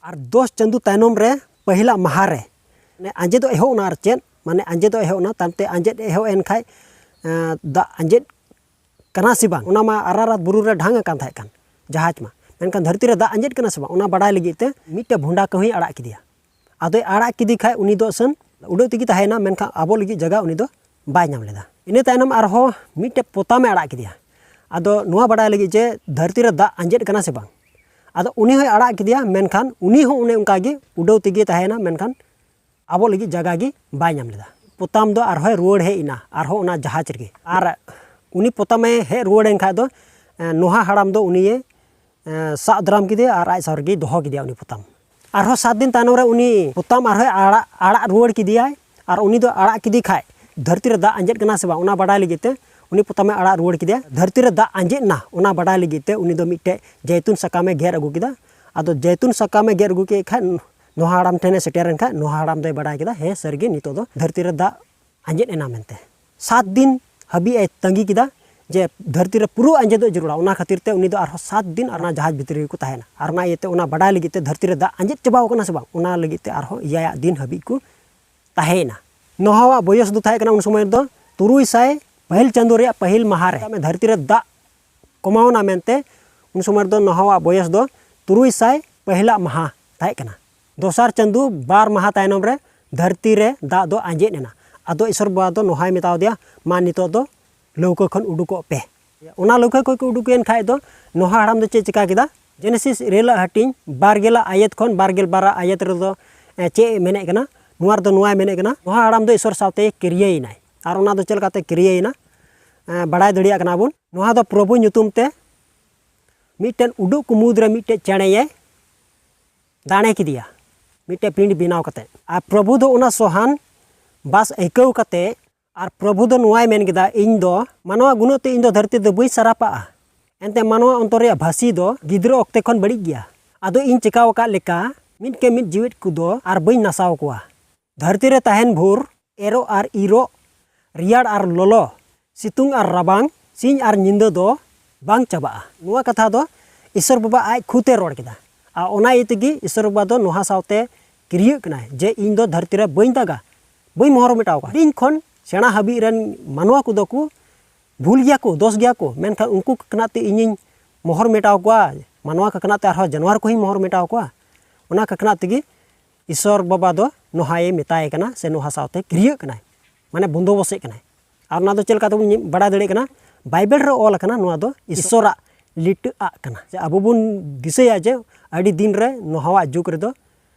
ᱟᱨ ᱫᱚᱥ ᱪᱟᱸᱫᱳ ᱛᱟᱭᱱᱚᱢ ᱨᱮ ᱯᱟᱹᱦᱤᱞᱟᱜ ᱢᱟᱦᱟ ᱨᱮ ᱢᱟᱱᱮ ᱟᱸᱡᱮᱫᱚᱜ ᱮᱦᱚᱵ ᱮᱱᱟ᱾ ᱟᱨ ᱪᱮᱫ ᱢᱟᱱᱮ ᱟᱸᱡᱮᱫᱚᱜ ᱮᱦᱚᱵ ᱮᱱᱟ, ᱛᱟᱭᱚᱢᱛᱮ ᱟᱸᱡᱮᱫ ᱮᱦᱚᱵ ᱮᱱ ᱠᱷᱟᱡ ᱮᱸ, ᱫᱟᱜ ᱟᱸᱡᱮᱫ ᱠᱟᱱᱟ ᱥᱮ ᱵᱟᱝ, ᱚᱱᱟ ᱢᱟ ᱟᱨᱟᱨᱟᱛ ᱵᱩᱨᱩ ᱨᱮ ᱰᱷᱟᱝ ᱟᱠᱟᱱ ᱛᱟᱦᱮᱸ ᱠᱟᱱ ᱡᱟᱦᱟᱡᱽ ᱢᱟ᱾ ᱢᱮᱱᱠᱷᱟᱱ ᱫᱷᱟᱹᱨᱛᱤ ᱨᱮ ᱫᱟᱜ ᱟᱸᱡᱮᱫ ᱠᱟᱱᱟ ᱥᱮ ᱵᱟᱝ, ᱚᱱᱟ ᱵᱟᱰᱟᱭ ᱞᱟᱹᱜᱤᱫ ᱛᱮ ᱢᱤᱫᱴᱮᱡ ᱵᱷᱩᱸᱰᱟ ᱠᱟᱹᱦᱩᱭ ᱟᱲᱟᱜ ᱠᱮᱫᱮᱭᱟ᱾ ᱟᱫᱚᱭ ᱟᱲᱟᱜ ᱠᱮᱫᱮ ᱠᱷᱟᱡ ᱩᱱᱤ ᱫᱚ ᱟᱥᱟᱱ ᱩᱰᱟᱹᱜ ᱛᱮᱜᱮ ᱛᱟᱦᱮᱸᱭᱮᱱᱟ, ᱢᱮᱱᱠᱷᱟᱱ ᱟᱵᱚ ᱞᱟᱹᱜᱤᱫ ᱡᱟᱭᱜᱟ ᱩᱱᱤ ᱫᱚ ᱵᱟᱭ ᱧᱟᱢ ᱞᱮᱫᱟ᱾ ᱤᱱᱟᱹ ᱛᱟᱭᱱᱚᱢ ᱟᱨᱦᱚᱸ ᱢᱤᱫᱴᱮᱡ ᱯᱚᱛᱟᱢᱮ ᱟᱲᱟᱜ ᱠᱮᱫᱮᱭᱟ᱾ ᱟᱫᱚ ᱱᱚᱣᱟ ᱵᱟᱰᱟᱭ ᱞᱟᱹᱜᱤᱫ ᱡᱮ ᱫᱷᱟᱹᱨᱛᱤ ᱨᱮ ᱫᱟᱜ ᱟᱸᱡᱮᱫ ᱠᱟᱱᱟ ᱥᱮ ᱵᱟᱝ, ᱟᱫᱚ ᱩᱱᱤ ᱦᱚᱸᱭ ᱟᱲᱟᱜ ᱠᱮᱫᱮᱭᱟ, ᱢᱮᱱᱠᱷᱟᱱ ᱩᱱᱤ ᱦᱚᱸ ᱚᱱᱮ ᱚᱱᱠᱟ ᱜᱮ ᱩᱰᱟᱹᱣ ᱛᱮᱜᱮ ᱛᱟᱦᱮᱸᱭᱮᱱᱟ, ᱢᱮᱱᱠᱷᱟᱱ ᱟᱵᱚ ᱞᱟᱹᱜᱤᱫ ᱡᱟᱭᱜᱟ ᱜᱮ ᱵᱟᱭ ᱧᱟᱢ ᱞᱮᱫᱟ᱾ ᱯᱚᱛᱟᱢ ᱫᱚ ᱟᱨᱦᱚᱸᱭ ᱨᱩᱣᱟᱹᱲ ᱦᱮᱡ ᱮᱱᱟ, ᱟᱨᱦᱚᱸ ᱚᱱᱟ ᱡᱟᱦᱟᱡᱽ ᱨᱮᱜᱮ᱾ ᱟᱨ ᱩᱱᱤ ᱯᱚᱛᱟᱢᱮ ᱦᱮᱡ ᱨᱩᱣᱟᱹᱲ ᱮᱱ ᱠᱷᱟᱡ ᱫᱚ, ᱮᱸ, ᱱᱚᱦᱟ ᱦᱟᱲᱟᱢ ᱫᱚ ᱩᱱᱤᱭᱮ, ᱮᱸ, ᱥᱟᱵ ᱫᱟᱨᱟᱢ ᱠᱮᱫᱮᱭᱟ ᱟᱨ ᱟᱡ ᱥᱟᱶ ᱨᱮᱜᱮᱭ ᱫᱚᱦᱚ ᱠᱮᱫᱮᱭᱟ ᱩᱱᱤ ᱯᱚᱛᱟᱢ᱾ ᱟᱨᱦᱚᱸ ᱥᱟᱛ ᱫᱤᱱ ᱛᱟᱭᱱᱚᱢ ᱨᱮ ᱩᱱᱤ ᱯᱚᱛᱟᱢ ᱟᱨᱦᱚᱸᱭ ᱟᱲᱟᱜ, ᱟᱲᱟᱜ ᱨᱩᱣᱟᱹᱲ ᱠᱮᱫᱮᱭᱟᱭ᱾ ᱟᱨ ᱩᱱᱤ ᱫᱚ ᱟᱲᱟᱜ ᱠᱮᱫᱮ ᱠᱷᱟᱡ ᱫᱷᱟᱹᱨᱛᱤ ᱨᱮ ᱫᱟᱜ ᱟᱸᱡᱮᱫ ᱠᱟᱱᱟ ᱥᱮ ᱵᱟᱝ, ᱚᱱᱟ ᱵᱟᱰᱟᱭ ᱞᱟᱹᱜᱤᱫ ᱛᱮ ᱩᱱᱤ ᱯᱚᱛᱟᱢᱮ ᱟᱲᱟᱜ ᱨᱩᱣᱟᱹᱲ ᱠᱮᱫᱮᱭᱟ᱾ ᱫᱷᱟᱹᱨᱛᱤ ᱨᱮ ᱫᱟᱜ ᱟᱸᱡᱮᱫ ᱮᱱᱟ, ᱚᱱᱟ ᱵᱟᱰᱟᱭ ᱞᱟᱹᱜᱤᱫ ᱛᱮ ᱩᱱᱤ ᱫᱚ ᱢᱤᱫᱴᱮᱡ ᱡᱮᱭᱛᱩᱱ ᱥᱟᱠᱟᱢᱮ ᱜᱮᱨ ᱟᱹᱜᱩ ᱠᱮᱫᱟ᱾ ᱟᱫᱚ ᱡᱮᱭᱛᱩᱱ ᱥᱟᱠᱟᱢᱮ ᱜᱮᱨ ᱟᱹᱜᱩ ᱠᱮᱫ ᱠᱷᱟᱡ, ᱱᱚᱦᱟ ᱦᱟᱲᱟᱢ ᱴᱷᱮᱱᱮ ᱥᱮᱴᱮᱨ ᱮᱱ ᱠᱷᱟᱡ, ᱱᱚᱦᱟ ᱦᱟᱲᱟᱢ ᱫᱚᱭ ᱵᱟᱰᱟᱭ ᱠᱮᱫᱟ, ᱦᱮᱸ, ᱥᱟᱹᱨᱤᱜᱮ ᱱᱤᱛᱚᱜ ᱫᱚ ᱫᱷᱟᱹᱨᱛᱤ ᱨᱮ ᱫᱟᱜ ᱟᱸᱡᱮᱫ ᱮᱱᱟ ᱢᱮᱱᱛᱮ᱾ ᱥᱟᱛ ᱫᱤᱱ ᱦᱟᱹᱵᱤᱡ ᱮ ᱛᱟᱺᱜᱤ ᱠᱮᱫᱟ ᱡᱮ ᱫᱷᱟᱹᱨᱛᱤ ᱨᱮ ᱯᱩᱨᱟᱹ ᱟᱸᱡᱮᱫᱚᱜ ᱡᱟᱹᱨᱩᱲᱟ᱾ ᱚᱱᱟ ᱠᱷᱟᱹᱛᱤᱨ ᱛᱮ ᱩᱱᱤ ᱫᱚ ᱟᱨᱦᱚᱸ ᱥᱟᱛ ᱫᱤᱱ ᱟᱨ ᱚᱱᱟ ᱡᱟᱦᱟᱡᱽ ᱵᱷᱤᱛᱨᱤ ᱨᱮᱜᱮ ᱠᱚ ᱛᱟᱦᱮᱸᱭᱮᱱᱟ᱾ ᱟᱨ ᱚᱱᱟ ᱤᱭᱟᱹᱛᱮ ᱚᱱᱟ ᱵᱟᱰᱟᱭ ᱞᱟᱹᱜᱤᱫ ᱛᱮ ᱫᱷᱟᱹᱨᱛᱤ ᱨᱮ ᱫᱟᱜ ᱟᱸᱡᱮᱫ ᱪᱟᱵᱟᱣ ᱠᱟᱱᱟ ᱥᱮ ᱵᱟᱝ, ᱚᱱᱟ ᱞᱟᱹᱜᱤᱫ ᱛᱮ ᱟᱨᱦᱚᱸ ᱮᱭᱟᱭᱟᱜ ᱫᱤᱱ ᱦᱟᱹᱵᱤᱡ ᱠᱚ ᱛᱟᱦᱮᱸᱭᱮᱱᱟ᱾ ᱱᱚᱦᱟᱣᱟᱜ ᱵᱚᱭᱚᱥ ᱫᱚ ᱛᱟᱦᱮᱸ ᱠᱟᱱᱟ ᱩᱱ ᱥᱚᱢᱚᱭ ᱨᱮᱫᱚ ᱛᱩᱨᱩᱭ ᱥᱟᱭ ᱯᱟᱹᱦᱤᱞ ᱪᱟᱸᱫᱳ ᱨᱮᱭᱟᱜ ᱯᱟᱹᱦᱤᱞ ᱢᱟᱦᱟ ᱨᱮ᱾ ᱫᱷᱟᱹᱨᱛᱤ ᱨᱮ ᱫᱟᱜ ᱠᱚᱢᱟᱣᱱᱟ ᱢᱮᱱᱛᱮ ᱩᱱ ᱥᱚᱢᱚᱭ ᱨᱮᱫᱚ ᱱᱚᱦᱟᱣᱟᱜ ᱵᱚᱭᱚᱥ ᱫᱚ ᱛᱩᱨᱩᱭ ᱥᱟᱭ ᱯᱟᱹᱦᱤᱞᱟᱜ ᱢᱟᱦᱟ ᱛᱟᱦᱮᱸ ᱠᱟᱱᱟ᱾ ᱫᱚᱥᱟᱨ ᱪᱟᱸᱫᱳ ᱵᱟᱨ ᱢᱟᱦᱟ ᱛᱟᱭᱱᱚᱢ ᱨᱮ ᱫᱷᱟᱹᱨᱛᱤ ᱨᱮ ᱫᱟᱜ ᱫᱚ ᱟᱸᱡᱮᱫ ᱮᱱᱟ᱾ ᱟᱫᱚ ᱤᱥᱚᱨ ᱵᱟᱵᱟ ᱫᱚ ᱱᱚᱦᱟᱭ ᱢᱮᱛᱟᱣ ᱫᱮᱭᱟ, "ᱢᱟ ᱱᱤᱛᱚᱜ ᱫᱚ ᱞᱟᱹᱣᱠᱟᱹ ᱠᱷᱚᱱ ᱩᱰᱩᱠᱚᱜ ᱯᱮ᱾" ᱚᱱᱟ ᱞᱟᱹᱣᱠᱟᱹ ᱠᱷᱚᱱ ᱠᱚ ᱩᱰᱩᱠᱮᱱ ᱠᱷᱟᱡ ᱫᱚ ᱱᱚᱦᱟ ᱦᱟᱲᱟᱢ ᱫᱚ ᱪᱮᱫ ᱪᱮᱠᱟ ᱠᱮᱫᱟ? ᱡᱮᱱᱮᱥᱤᱥ ᱤᱨᱟᱹᱞᱟᱜ ᱦᱟᱹᱴᱤᱧ ᱵᱟᱨ ᱜᱮᱞᱟᱜ ᱟᱭᱟᱛ ᱠᱷᱚᱱ ᱵᱟᱨ ᱜᱮᱞ ᱵᱟᱨᱟᱜ ᱟᱭᱟᱛ ᱨᱮᱫᱚ, ᱮ, ᱪᱮᱫ ᱮ ᱢᱮᱱᱮᱫ ᱠᱟᱱᱟ? ᱱᱚᱣᱟ ᱨᱮᱫᱚ ᱱᱚᱣᱟᱭ ᱢᱮᱱᱮᱫ ᱠᱟᱱᱟ, ᱱᱚᱦᱟ ᱦᱟᱲᱟᱢ ᱫᱚ ᱤᱥᱚᱨ ᱥᱟᱶᱛᱮ ᱠᱤᱨᱤᱭᱟᱹᱭᱮᱱᱟᱭ᱾ ᱟᱨ ᱚᱱᱟ ᱫᱚ ᱪᱮᱫ ᱞᱮᱠᱟᱛᱮ ᱠᱤᱨᱤᱭᱟᱹᱭᱮᱱᱟ? ᱮ, ᱵᱟᱲᱟᱭ ᱫᱟᱲᱮᱭᱟᱜ ᱠᱟᱱᱟ ᱵᱚᱱ᱾ ᱱᱚᱣᱟ ᱫᱚ ᱯᱨᱚᱵᱷᱩ ᱧᱩᱛᱩᱢ ᱛᱮ ᱢᱤᱫᱴᱮᱱ ᱩᱰᱩᱠ ᱠᱚ ᱢᱩᱫᱽ ᱨᱮ ᱢᱤᱫᱴᱮᱱ ᱪᱮᱬᱮᱭᱮ ᱫᱟᱲᱮ ᱠᱮᱫᱮᱭᱟ, ᱢᱤᱫᱴᱮᱱ ᱯᱤᱸᱰ ᱵᱮᱱᱟᱣ ᱠᱟᱛᱮ᱾ ᱟᱨ ᱯᱨᱚᱵᱷᱩ ᱫᱚ ᱚᱱᱟ ᱥᱚᱦᱟᱱ ᱵᱟᱥ ᱟᱹᱭᱠᱟᱹᱣ ᱠᱟᱛᱮ, ᱟᱨ ᱯᱨᱚᱵᱷᱩ ᱫᱚ ᱱᱚᱣᱟᱭ ᱢᱮᱱ ᱠᱮᱫᱟ, "ᱤᱧ ᱫᱚ ᱢᱟᱱᱣᱟ ᱜᱩᱱᱟᱹᱜ ᱛᱮ ᱤᱧ ᱫᱚ ᱫᱷᱟᱹᱨᱛᱤ ᱫᱚ ᱵᱟᱹᱧ ᱥᱟᱨᱟᱯᱟᱜᱼᱟ᱾ ᱮᱱᱛᱮ ᱢᱟᱱᱣᱟ ᱚᱱᱛᱚᱨ ᱨᱮᱭᱟᱜ ᱵᱷᱟᱹᱥᱤ ᱫᱚ ᱜᱤᱫᱽᱨᱟᱹ ᱚᱠᱛᱮ ᱠᱷᱚᱱ ᱵᱟᱹᱲᱤᱡ ᱜᱮᱭᱟ᱾ ᱟᱫᱚ ᱤᱧ ᱪᱮᱠᱟᱣ ᱟᱠᱟᱫ ᱞᱮᱠᱟ ᱢᱤᱫ ᱠᱮ ᱢᱤᱫ ᱡᱤᱣᱮᱫ ᱠᱚᱫᱚ ᱟᱨ ᱵᱟᱹᱧ ᱱᱟᱥᱟᱣ ᱠᱚᱣᱟ᱾ ᱫᱷᱟᱹᱨᱛᱤ ᱨᱮ ᱛᱟᱦᱮᱱ ᱵᱷᱳᱨ ᱮᱨᱚᱜ ᱟᱨ ᱤᱨᱚᱜ, ᱨᱮᱭᱟᱲ ᱟᱨ ᱞᱚᱞᱚ, ᱥᱤᱛᱩᱝ ᱟᱨ ᱨᱟᱵᱟᱝ, ᱥᱤᱧ ᱟᱨ ᱧᱤᱫᱟᱹ ᱫᱚ ᱵᱟᱝ ᱪᱟᱵᱟᱜᱼᱟ᱾ ᱱᱚᱣᱟ ᱠᱟᱛᱷᱟ ᱫᱚ ᱤᱥᱚᱨ ᱵᱟᱵᱟ ᱟᱡ ᱠᱷᱩᱫ ᱮ ᱨᱚᱲ ᱠᱮᱫᱟ᱾ ᱟᱨ ᱚᱱᱟ ᱤᱭᱟᱹ ᱛᱮᱜᱮ ᱤᱥᱚᱨ ᱵᱟᱵᱟ ᱫᱚ ᱱᱚᱣᱟ ᱥᱟᱶᱛᱮ ᱠᱤᱨᱭᱟᱹᱜ ᱠᱟᱱᱟᱭ ᱡᱮ ᱤᱧ ᱫᱚ ᱫᱷᱟᱹᱨᱛᱤ ᱨᱮ ᱵᱟᱹᱧ ᱫᱟᱜᱟ, ᱵᱟᱹᱧ ᱢᱚᱦᱚᱨ ᱢᱮᱴᱟᱣ ᱠᱚᱣᱟ᱾ ᱦᱩᱰᱤᱧ ᱠᱷᱚᱱ ᱥᱮᱬᱟ ᱦᱟᱹᱵᱤᱡ ᱨᱮᱱ ᱢᱟᱱᱣᱟ ᱠᱚᱫᱚ ᱠᱚ ᱵᱷᱩᱞ ᱜᱮᱭᱟ ᱠᱚ, ᱫᱳᱥ ᱜᱮᱭᱟ ᱠᱚ, ᱢᱮᱱᱠᱷᱟᱱ ᱩᱱᱠᱩ ᱠᱟᱠᱱᱟᱜ ᱛᱮ ᱤᱧᱤᱧ ᱢᱚᱦᱚᱨ ᱢᱮᱴᱟᱣ ᱠᱚᱣᱟ, ᱢᱟᱱᱣᱟ ᱠᱟᱠᱱᱟᱜ ᱛᱮ ᱟᱨᱦᱚᱸ ᱡᱟᱱᱣᱟᱨ ᱠᱚᱦᱚᱸᱧ ᱢᱚᱦᱚᱨ ᱢᱮᱴᱟᱣ ᱠᱚᱣᱟ᱾ ᱚᱱᱟ ᱠᱟᱠᱱᱟᱜ ᱛᱮᱜᱮ ᱤᱥᱚᱨ ᱵᱟᱵᱟ ᱫᱚ ᱱᱚᱦᱟᱭᱮ ᱢᱮᱛᱟᱭ ᱠᱟᱱᱟ ᱥᱮ ᱱᱚᱦᱟ ᱥᱟᱶᱛᱮ ᱠᱤᱨᱭᱟᱹᱜ ᱠᱟᱱᱟᱭ, ᱢᱟᱱᱮ ᱵᱚᱱᱫᱳᱵᱚᱥᱮᱫ ᱠᱟᱱᱟᱭ᱾ ᱟᱨ ᱚᱱᱟ ᱫᱚ ᱪᱮᱫ ᱞᱮᱠᱟ ᱛᱮᱵᱚᱱ ᱧᱮ-, ᱵᱟᱲᱟᱭ ᱫᱟᱲᱮᱭᱟᱜ ᱠᱟᱱᱟ? ᱵᱟᱭᱵᱮᱞ ᱨᱮ ᱚᱞ ᱟᱠᱟᱱᱟ, ᱱᱚᱣᱟ ᱫᱚ ᱤᱥᱚᱨᱟᱜ ᱞᱤᱴᱟᱹ ᱟᱜ ᱠᱟᱱᱟ᱾ ᱡᱮ ᱟᱵᱚ ᱵᱚᱱ ᱫᱤᱥᱟᱹᱭᱟ ᱡᱮ ᱟᱹᱰᱤ ᱫᱤᱱ ᱨᱮ ᱱᱚᱦᱟᱣᱟᱜ ᱡᱩᱜᱽ ᱨᱮᱫᱚ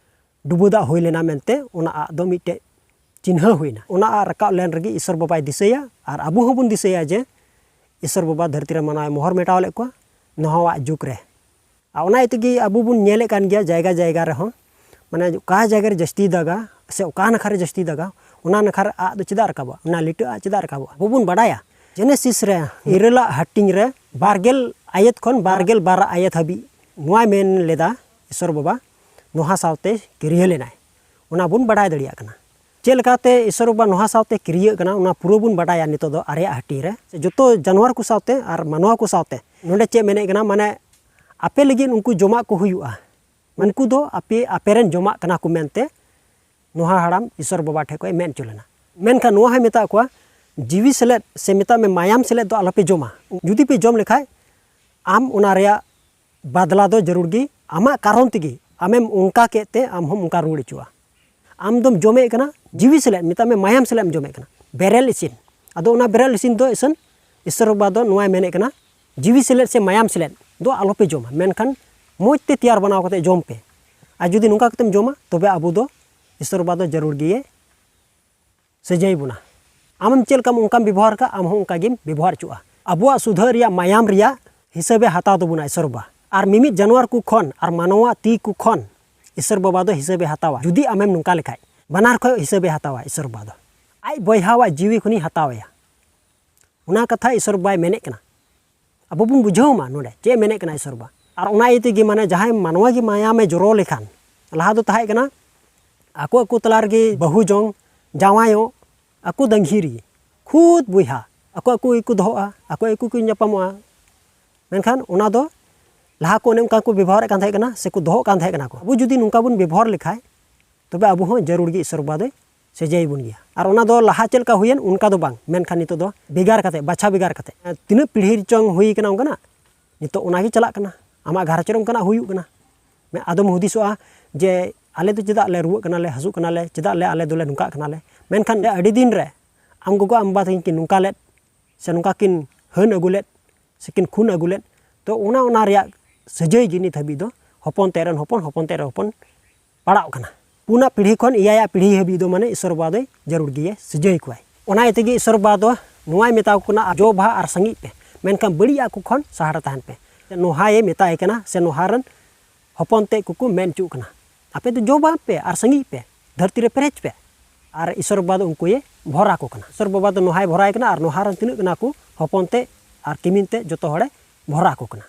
ᱰᱩᱵᱟᱹ ᱫᱟᱜ ᱦᱩᱭ ᱞᱮᱱᱟ ᱢᱮᱱᱛᱮ ᱚᱱᱟ ᱟᱜ ᱫᱚ ᱢᱤᱫᱴᱮᱡ ᱪᱤᱱᱦᱟᱹ ᱦᱩᱭᱱᱟ᱾ ᱚᱱᱟ ᱟᱜ ᱨᱟᱠᱟᱵ ᱞᱮᱱ ᱨᱮᱜᱮ ᱤᱥᱚᱨ ᱵᱟᱵᱟᱭ ᱫᱤᱥᱟᱹᱭᱟ ᱟᱨ ᱟᱵᱚ ᱦᱚᱸᱵᱚᱱ ᱫᱤᱥᱟᱹᱭᱟ ᱡᱮ ᱤᱥᱚᱨ ᱵᱟᱵᱟ ᱫᱷᱟᱹᱨᱛᱤ ᱨᱮ ᱢᱟᱱᱣᱟᱭ ᱢᱚᱦᱚᱨ ᱢᱮᱴᱟᱣ ᱞᱮᱫ ᱠᱚᱣᱟ ᱱᱚᱦᱟᱣᱟᱜ ᱡᱩᱜᱽ ᱨᱮ᱾ ᱟᱨ ᱚᱱᱟ ᱤᱭᱟᱹ ᱛᱮᱜᱮ ᱟᱵᱚ ᱵᱚᱱ ᱧᱮᱞᱮᱫ ᱠᱟᱱ ᱜᱮᱭᱟ ᱡᱟᱭᱜᱟ ᱡᱟᱭᱜᱟ ᱨᱮᱦᱚᱸ, ᱢᱟᱱᱮ ᱚᱠᱟ ᱡᱟᱭᱜᱟ ᱨᱮ ᱡᱟᱹᱥᱛᱤ ᱫᱟᱜᱟ ᱥᱮ ᱚᱠᱟ ᱱᱟᱠᱷᱟ ᱨᱮ ᱡᱟᱹᱥᱛᱤ ᱫᱟᱜᱟ, ᱚᱱᱟ ᱱᱟᱠᱷᱟ ᱨᱮ ᱟᱜ ᱫᱚ ᱪᱮᱫᱟᱜ ᱨᱟᱠᱟᱵᱚᱜᱼᱟ? ᱚᱱᱟ ᱞᱤᱴᱟᱹ ᱟᱜ ᱪᱮᱫᱟᱜ ᱨᱟᱠᱟᱵᱚᱜᱼᱟ? ᱟᱵᱚ ᱵᱚᱱ ᱵᱟᱰᱟᱭᱟ ᱡᱮᱱᱮᱥᱤᱥ ᱨᱮ ᱤᱨᱟᱹᱞᱟᱜ ᱦᱟᱹᱴᱤᱧ ᱨᱮ ᱵᱟᱨᱜᱮᱞ ᱟᱭᱟᱛ ᱠᱷᱚᱱ ᱵᱟᱨᱜᱮᱞ ᱵᱟᱨ ᱟᱭᱟᱛ ᱦᱟᱹᱵᱤᱡ ᱱᱚᱣᱟᱭ ᱢᱮᱱ ᱞᱮᱫᱟ ᱤᱥᱚᱨ ᱵᱟᱵᱟ ᱱᱚᱦᱟ ᱥᱟᱶᱛᱮ ᱠᱤᱨᱭᱟᱹ ᱞᱮᱱᱟᱭ, ᱚᱱᱟ ᱵᱚᱱ ᱵᱟᱰᱟᱭ ᱫᱟᱲᱮᱭᱟᱜ ᱠᱟᱱᱟ᱾ ᱪᱮᱫ ᱞᱮᱠᱟᱛᱮ ᱤᱥᱚᱨ ᱵᱟᱵᱟ ᱱᱚᱦᱟ ᱥᱟᱶᱛᱮ ᱠᱤᱨᱭᱟᱹᱜ ᱠᱟᱱᱟ, ᱚᱱᱟ ᱯᱩᱨᱟᱹ ᱵᱚᱱ ᱵᱟᱰᱟᱭᱟ ᱱᱤᱛᱚᱜ ᱫᱚ ᱟᱨᱮᱭᱟᱜ ᱦᱟᱹᱴᱤᱧ ᱨᱮ᱾ ᱡᱚᱛᱚ ᱡᱟᱱᱣᱟᱨ ᱠᱚ ᱥᱟᱶᱛᱮ ᱟᱨ ᱢᱟᱱᱣᱟ ᱠᱚ ᱥᱟᱶᱛᱮ᱾ ᱱᱚᱰᱮ ᱪᱮᱫ ᱢᱮᱱᱮᱫ ᱠᱟᱱᱟ? ᱢᱟᱱᱮ ᱟᱯᱮ ᱞᱟᱹᱜᱤᱫ ᱩᱱᱠᱩ ᱡᱚᱢᱟᱜ ᱠᱚ ᱦᱩᱭᱩᱜᱼᱟ, ᱩᱱᱠᱩ ᱫᱚ ᱟᱯᱮ, ᱟᱯᱮ ᱨᱮᱱ ᱡᱚᱢᱟᱜ ᱠᱟᱱᱟ ᱠᱚ ᱢᱮᱱᱛᱮ ᱱᱚᱦᱟ ᱦᱟᱲᱟᱢ ᱤᱥᱚᱨ ᱵᱟᱵᱟ ᱴᱷᱮᱱ ᱠᱷᱚᱱ ᱢᱮᱱ ᱦᱚᱪᱚ ᱞᱮᱱᱟ᱾ ᱢᱮᱱᱠᱷᱟᱱ ᱱᱚᱣᱟ ᱦᱚᱸᱭ ᱢᱮᱛᱟᱜ ᱠᱚᱣᱟ, ᱡᱤᱣᱤ ᱥᱮᱞᱮᱫ ᱥᱮ ᱢᱮᱛᱟᱜ ᱢᱮ ᱢᱟᱭᱟᱢ ᱥᱮᱞᱮᱫ ᱫᱚ ᱟᱞᱚᱯᱮ ᱡᱚᱢᱟ᱾ ᱡᱩᱫᱤ ᱯᱮ ᱡᱚᱢ ᱞᱮᱠᱷᱟᱡ ᱟᱢ ᱚᱱᱟ ᱨᱮᱭᱟᱜ ᱵᱟᱫᱞᱟ ᱫᱚ ᱡᱟᱹᱨᱩᱲ ᱜᱮ ᱟᱢᱟᱜ ᱠᱟᱨᱚᱱ ᱛᱮᱜᱮ ᱟᱢᱮᱢ ᱚᱱᱠᱟ ᱠᱮᱫ ᱛᱮ ᱟᱢ ᱦᱚᱸᱢ ᱚᱱᱠᱟ ᱨᱩᱣᱟᱹᱲ ᱦᱚᱪᱚᱜᱼᱟ᱾ ᱟᱢ ᱫᱚᱢ ᱡᱚᱢᱮᱫ ᱠᱟᱱᱟ ᱡᱤᱣᱤ ᱥᱮᱞᱮᱫ, ᱢᱮᱛᱟᱜ ᱢᱮ ᱢᱟᱭᱟᱢ ᱥᱮᱞᱮᱫ ᱮᱢ ᱡᱚᱢᱮᱫ ᱠᱟᱱᱟ, ᱵᱮᱨᱮᱞ ᱤᱥᱤᱱ᱾ ᱟᱫᱚ ᱚᱱᱟ ᱵᱮᱨᱮᱞ ᱤᱥᱤᱱ ᱫᱚ ᱤᱥᱤᱱ ᱤᱥᱚᱨ ᱵᱟᱵᱟ ᱫᱚ ᱱᱚᱣᱟᱭ ᱢᱮᱱᱮᱫ ᱠᱟᱱᱟ, ᱡᱤᱣᱤ ᱥᱮᱞᱮᱫ ᱥᱮ ᱢᱟᱭᱟᱢ ᱥᱮᱞᱮᱫ ᱫᱚ ᱟᱞᱚᱯᱮ ᱡᱚᱢᱟ, ᱢᱮᱱᱠᱷᱟᱱ ᱢᱚᱡᱽ ᱛᱮ ᱛᱮᱭᱟᱨ ᱵᱮᱱᱟᱣ ᱠᱟᱛᱮ ᱡᱚᱢ ᱯᱮ᱾ ᱟᱨ ᱡᱩᱫᱤ ᱱᱚᱝᱠᱟ ᱠᱟᱛᱮᱢ ᱡᱚᱢᱟ, ᱛᱚᱵᱮ ᱟᱵᱚ ᱫᱚ ᱤᱥᱚᱨ ᱵᱟᱵᱟ ᱫᱚ ᱡᱟᱹᱨᱩᱲ ᱜᱮᱭᱮ ᱥᱟᱹᱡᱟᱹᱭ ᱵᱚᱱᱟ᱾ ᱟᱢᱮᱢ ᱪᱮᱫ ᱞᱮᱠᱟᱢ ᱚᱱᱠᱟᱢ ᱵᱮᱵᱚᱦᱟᱨ ᱠᱟᱜ, ᱟᱢ ᱦᱚᱸ ᱚᱱᱠᱟ ᱜᱮᱢ ᱵᱮᱵᱚᱦᱟᱨ ᱦᱚᱪᱚᱜᱼᱟ᱾ ᱟᱵᱚᱣᱟᱜ ᱥᱩᱫᱷᱟᱹᱜ ᱨᱮᱭᱟᱜ ᱢᱟᱭᱟᱢ ᱨᱮᱭᱟᱜ ᱦᱤᱥᱟᱹᱵᱮ ᱦᱟᱛᱟᱣ ᱛᱟᱵᱚᱱᱟ ᱤᱥᱚᱨ ᱵᱟᱵᱟ᱾ ᱟᱨ ᱢᱤᱢᱤᱫ ᱡᱟᱱᱣᱟᱨ ᱠᱚ ᱠᱷᱚᱱ ᱟᱨ ᱢᱟᱱᱣᱟ ᱛᱤ ᱠᱚ ᱠᱷᱚᱱ ᱤᱥᱚᱨ ᱵᱟᱵᱟ ᱫᱚ ᱦᱤᱥᱟᱹᱵᱮ ᱦᱟᱛᱟᱣᱟ᱾ ᱡᱩᱫᱤ ᱟᱢᱮᱢ ᱱᱚᱝᱠᱟ ᱞᱮᱠᱷᱟᱡ, ᱵᱟᱱᱟᱨ ᱠᱷᱚᱡ ᱦᱤᱥᱟᱹᱵᱮ ᱦᱟᱛᱟᱣᱟ ᱤᱥᱚᱨ ᱵᱟᱵᱟ ᱫᱚ᱾ ᱟᱡ ᱵᱚᱭᱦᱟᱣᱟᱜ ᱡᱤᱣᱤ ᱠᱷᱚᱱᱤᱧ ᱦᱟᱛᱟᱣ ᱟᱭᱟ᱾ ᱚᱱᱟ ᱠᱟᱛᱷᱟ ᱤᱥᱚᱨ ᱵᱟᱵᱟᱭ ᱢᱮᱱᱮᱫ ᱠᱟᱱᱟ᱾ ᱟᱵᱚ ᱵᱚᱱ ᱵᱩᱡᱷᱟᱹᱣ ᱢᱟ ᱱᱚᱰᱮ ᱪᱮᱫ ᱢᱮᱱᱮᱫ ᱠᱟᱱᱟ ᱤᱥᱚᱨ ᱵᱟᱵᱟ᱾ ᱟᱨ ᱚᱱᱟ ᱤᱭᱟᱹ ᱛᱮᱜᱮ ᱢᱟᱱᱮ ᱡᱟᱦᱟᱸᱭ ᱢᱟᱱᱣᱟ ᱜᱮ ᱢᱟᱭᱟᱢᱮ ᱡᱚᱨᱚ ᱞᱮᱠᱷᱟᱱ, ᱞᱟᱦᱟ ᱫᱚ ᱛᱟᱦᱮᱸ ᱠᱟᱱᱟ ᱟᱠᱚ ᱟᱠᱚ ᱛᱟᱞᱟ ᱨᱮᱜᱮ ᱵᱟᱹᱦᱩ ᱡᱚᱝ, ᱡᱟᱶᱟᱭᱚᱜ, ᱟᱠᱚ ᱫᱟᱹᱝᱜᱷᱤ ᱨᱮᱜᱮ ᱠᱷᱩᱫ ᱵᱚᱭᱦᱟ ᱟᱠᱚ ᱟᱠᱚ ᱜᱮᱠᱚ ᱫᱚᱦᱚᱜᱼᱟ, ᱟᱠᱚ ᱟᱠᱚ ᱠᱚ ᱧᱟᱯᱟᱢᱚᱜᱼᱟ᱾ ᱢᱮᱱᱠᱷᱟᱱ ᱚᱱᱟ ᱫᱚ ᱞᱟᱦᱟ ᱠᱚ ᱚᱱᱮ ᱚᱱᱠᱟ ᱠᱚ ᱵᱮᱵᱚᱦᱟᱨᱮᱫ ᱠᱟᱱ ᱛᱟᱦᱮᱸ ᱠᱟᱱᱟ ᱥᱮ ᱠᱚ ᱫᱚᱦᱚᱜ ᱠᱟᱱ ᱛᱟᱦᱮᱸ ᱠᱟᱱᱟ ᱠᱚ᱾ ᱟᱵᱚ ᱡᱩᱫᱤ ᱱᱚᱝᱠᱟ ᱵᱚᱱ ᱵᱮᱵᱚᱦᱟᱨ ᱞᱮᱠᱷᱟᱡ, ᱛᱚᱵᱮ ᱟᱵᱚ ᱦᱚᱸ ᱡᱟᱹᱨᱩᱲ ᱜᱮ ᱤᱥᱚᱨ ᱵᱟᱵᱟ ᱫᱚᱭ ᱥᱟᱹᱡᱟᱹᱭ ᱵᱚᱱ ᱜᱮᱭᱟ᱾ ᱟᱨ ᱚᱱᱟ ᱫᱚ ᱞᱟᱦᱟ ᱪᱮᱫ ᱞᱮᱠᱟ ᱦᱩᱭᱮᱱ ᱚᱱᱠᱟ ᱫᱚ ᱵᱟᱝ, ᱢᱮᱱᱠᱷᱟᱱ ᱱᱤᱛᱚᱜ ᱫᱚ ᱵᱷᱮᱜᱟᱨ ᱠᱟᱛᱮ, ᱵᱟᱪᱷᱟ ᱵᱷᱮᱜᱟᱨ ᱠᱟᱛᱮ, ᱛᱤᱱᱟᱹᱜ ᱯᱤᱲᱦᱤ ᱪᱚᱝ ᱦᱩᱭ ᱠᱟᱱᱟ ᱚᱱᱠᱟᱱᱟᱜ, ᱱᱤᱛᱚᱜ ᱚᱱᱟ ᱜᱮ ᱪᱟᱞᱟᱜ ᱠᱟᱱᱟ᱾ ᱟᱢᱟᱜ ᱜᱷᱟᱨᱚᱸᱡᱽ ᱨᱮ ᱚᱱᱠᱟᱱᱟᱜ ᱦᱩᱭᱩᱜ ᱠᱟᱱᱟ, ᱢᱮ-, ᱟᱫᱚᱢ ᱦᱩᱫᱤᱥᱚᱜᱼᱟ ᱡᱮ ᱟᱞᱮ ᱫᱚ ᱪᱮᱫᱟᱜ ᱞᱮ ᱨᱩᱣᱟᱹᱜ ᱠᱟᱱᱟᱞᱮ, ᱦᱟᱹᱥᱩᱜ ᱠᱟᱱᱟᱞᱮ, ᱪᱮᱫᱟᱜ ᱞᱮ ᱟᱞᱮ ᱫᱚᱞᱮ ᱱᱚᱝᱠᱟᱜ ᱠᱟᱱᱟᱞᱮ, ᱢᱮᱱᱠᱷᱟᱱ ᱟᱹᱰᱤ ᱫᱤᱱ ᱨᱮ ᱟᱢ ᱜᱚᱜᱚ ᱟᱢ ᱵᱟᱵᱟ ᱛᱟᱹᱠᱤᱱ ᱠᱤᱱ ᱱᱚᱝᱠᱟ ᱞᱮᱫ ᱥᱮ ᱱᱚᱝᱠᱟ ᱠᱤᱱ ᱦᱟᱹᱱ ᱟᱹᱜᱩ ᱞᱮᱫ ᱥᱮ ᱠᱤᱱ ᱠᱷᱩᱱ ᱟᱹᱜᱩ ᱞᱮᱫ, ᱛᱚ ᱚᱱᱟ ᱚᱱᱟ ᱨᱮᱭᱟᱜ ᱥᱟᱹᱡᱟᱹᱭ ᱜᱮ ᱱᱤᱛ ᱦᱟᱹᱵᱤᱡ ᱫᱚ ᱦᱚᱯᱚᱱ ᱛᱮᱫ ᱨᱮᱱ ᱦᱚᱯᱚᱱ, ᱦᱚᱯᱚᱱ ᱛᱮᱫ ᱨᱮᱱ ᱦᱚᱯᱚᱱ ᱯᱟᱲᱟᱜ ᱠᱟᱱᱟ᱾ ᱯᱩᱱᱟᱜ ᱯᱤᱲᱦᱤ ᱠᱷᱚᱱ ᱮᱭᱟᱭᱟᱜ ᱯᱤᱲᱦᱤ ᱦᱟᱹᱵᱤᱡ ᱫᱚ ᱢᱟᱱᱮ ᱤᱥᱚᱨ ᱵᱟᱵᱟ ᱫᱚᱭ ᱡᱟᱹᱨᱩᱲ ᱜᱮᱭᱟ, ᱥᱟᱹᱡᱟᱹᱭ ᱠᱚᱣᱟᱭ᱾ ᱚᱱᱟ ᱤᱭᱟᱹ ᱛᱮᱜᱮ ᱤᱥᱚᱨ ᱵᱟᱵᱟ ᱫᱚ ᱱᱚᱣᱟᱭ ᱢᱮᱛᱟ ᱠᱚ ᱠᱟᱱᱟ, "ᱡᱚ ᱵᱟᱦᱟ ᱟᱨ ᱥᱟᱸᱜᱤᱡ ᱯᱮ, ᱢᱮᱱᱠᱷᱟᱱ ᱵᱟᱹᱲᱤᱡ ᱟᱜ ᱠᱚ ᱠᱷᱚᱱ ᱥᱟᱦᱟ ᱨᱮ ᱛᱟᱦᱮᱱ ᱯᱮ᱾" ᱱᱚᱦᱟᱭᱮ ᱢᱮᱛᱟᱭ ᱠᱟᱱᱟ ᱥᱮ ᱱᱚᱦᱟ ᱨᱮᱱ ᱦᱚᱯᱚᱱ ᱛᱮᱫ ᱠᱚᱠᱚ ᱢᱮᱱ ᱦᱚᱪᱚᱜ ᱠᱟᱱᱟ, "ᱟᱯᱮ ᱫᱚ ᱡᱚ ᱵᱟᱦᱟ ᱯᱮ ᱟᱨ ᱥᱟᱸᱜᱤᱡ ᱯᱮ, ᱫᱷᱟᱹᱨᱛᱤ ᱨᱮ ᱯᱮᱨᱮᱡ ᱯᱮ᱾" ᱟᱨ ᱤᱥᱚᱨ ᱵᱟᱵᱟ ᱫᱚ ᱩᱱᱠᱩᱭᱮ ᱵᱷᱚᱨᱟ ᱠᱚ ᱠᱟᱱᱟ᱾ ᱤᱥᱚᱨ ᱵᱟᱵᱟ ᱫᱚ ᱱᱚᱦᱟᱭ ᱵᱷᱚᱨᱟᱭ ᱠᱟᱱᱟ ᱟᱨ ᱱᱚᱦᱟ ᱨᱮᱱ ᱛᱤᱱᱟᱹᱜ ᱠᱟᱱᱟ ᱠᱚ ᱦᱚᱯᱚᱱ ᱛᱮᱫ ᱟᱨ ᱠᱤᱢᱤᱱ ᱛᱮᱫ ᱡᱚᱛᱚ ᱦᱚᱲᱮ ᱵᱷᱚᱨᱟ ᱠᱚ ᱠᱟᱱᱟ,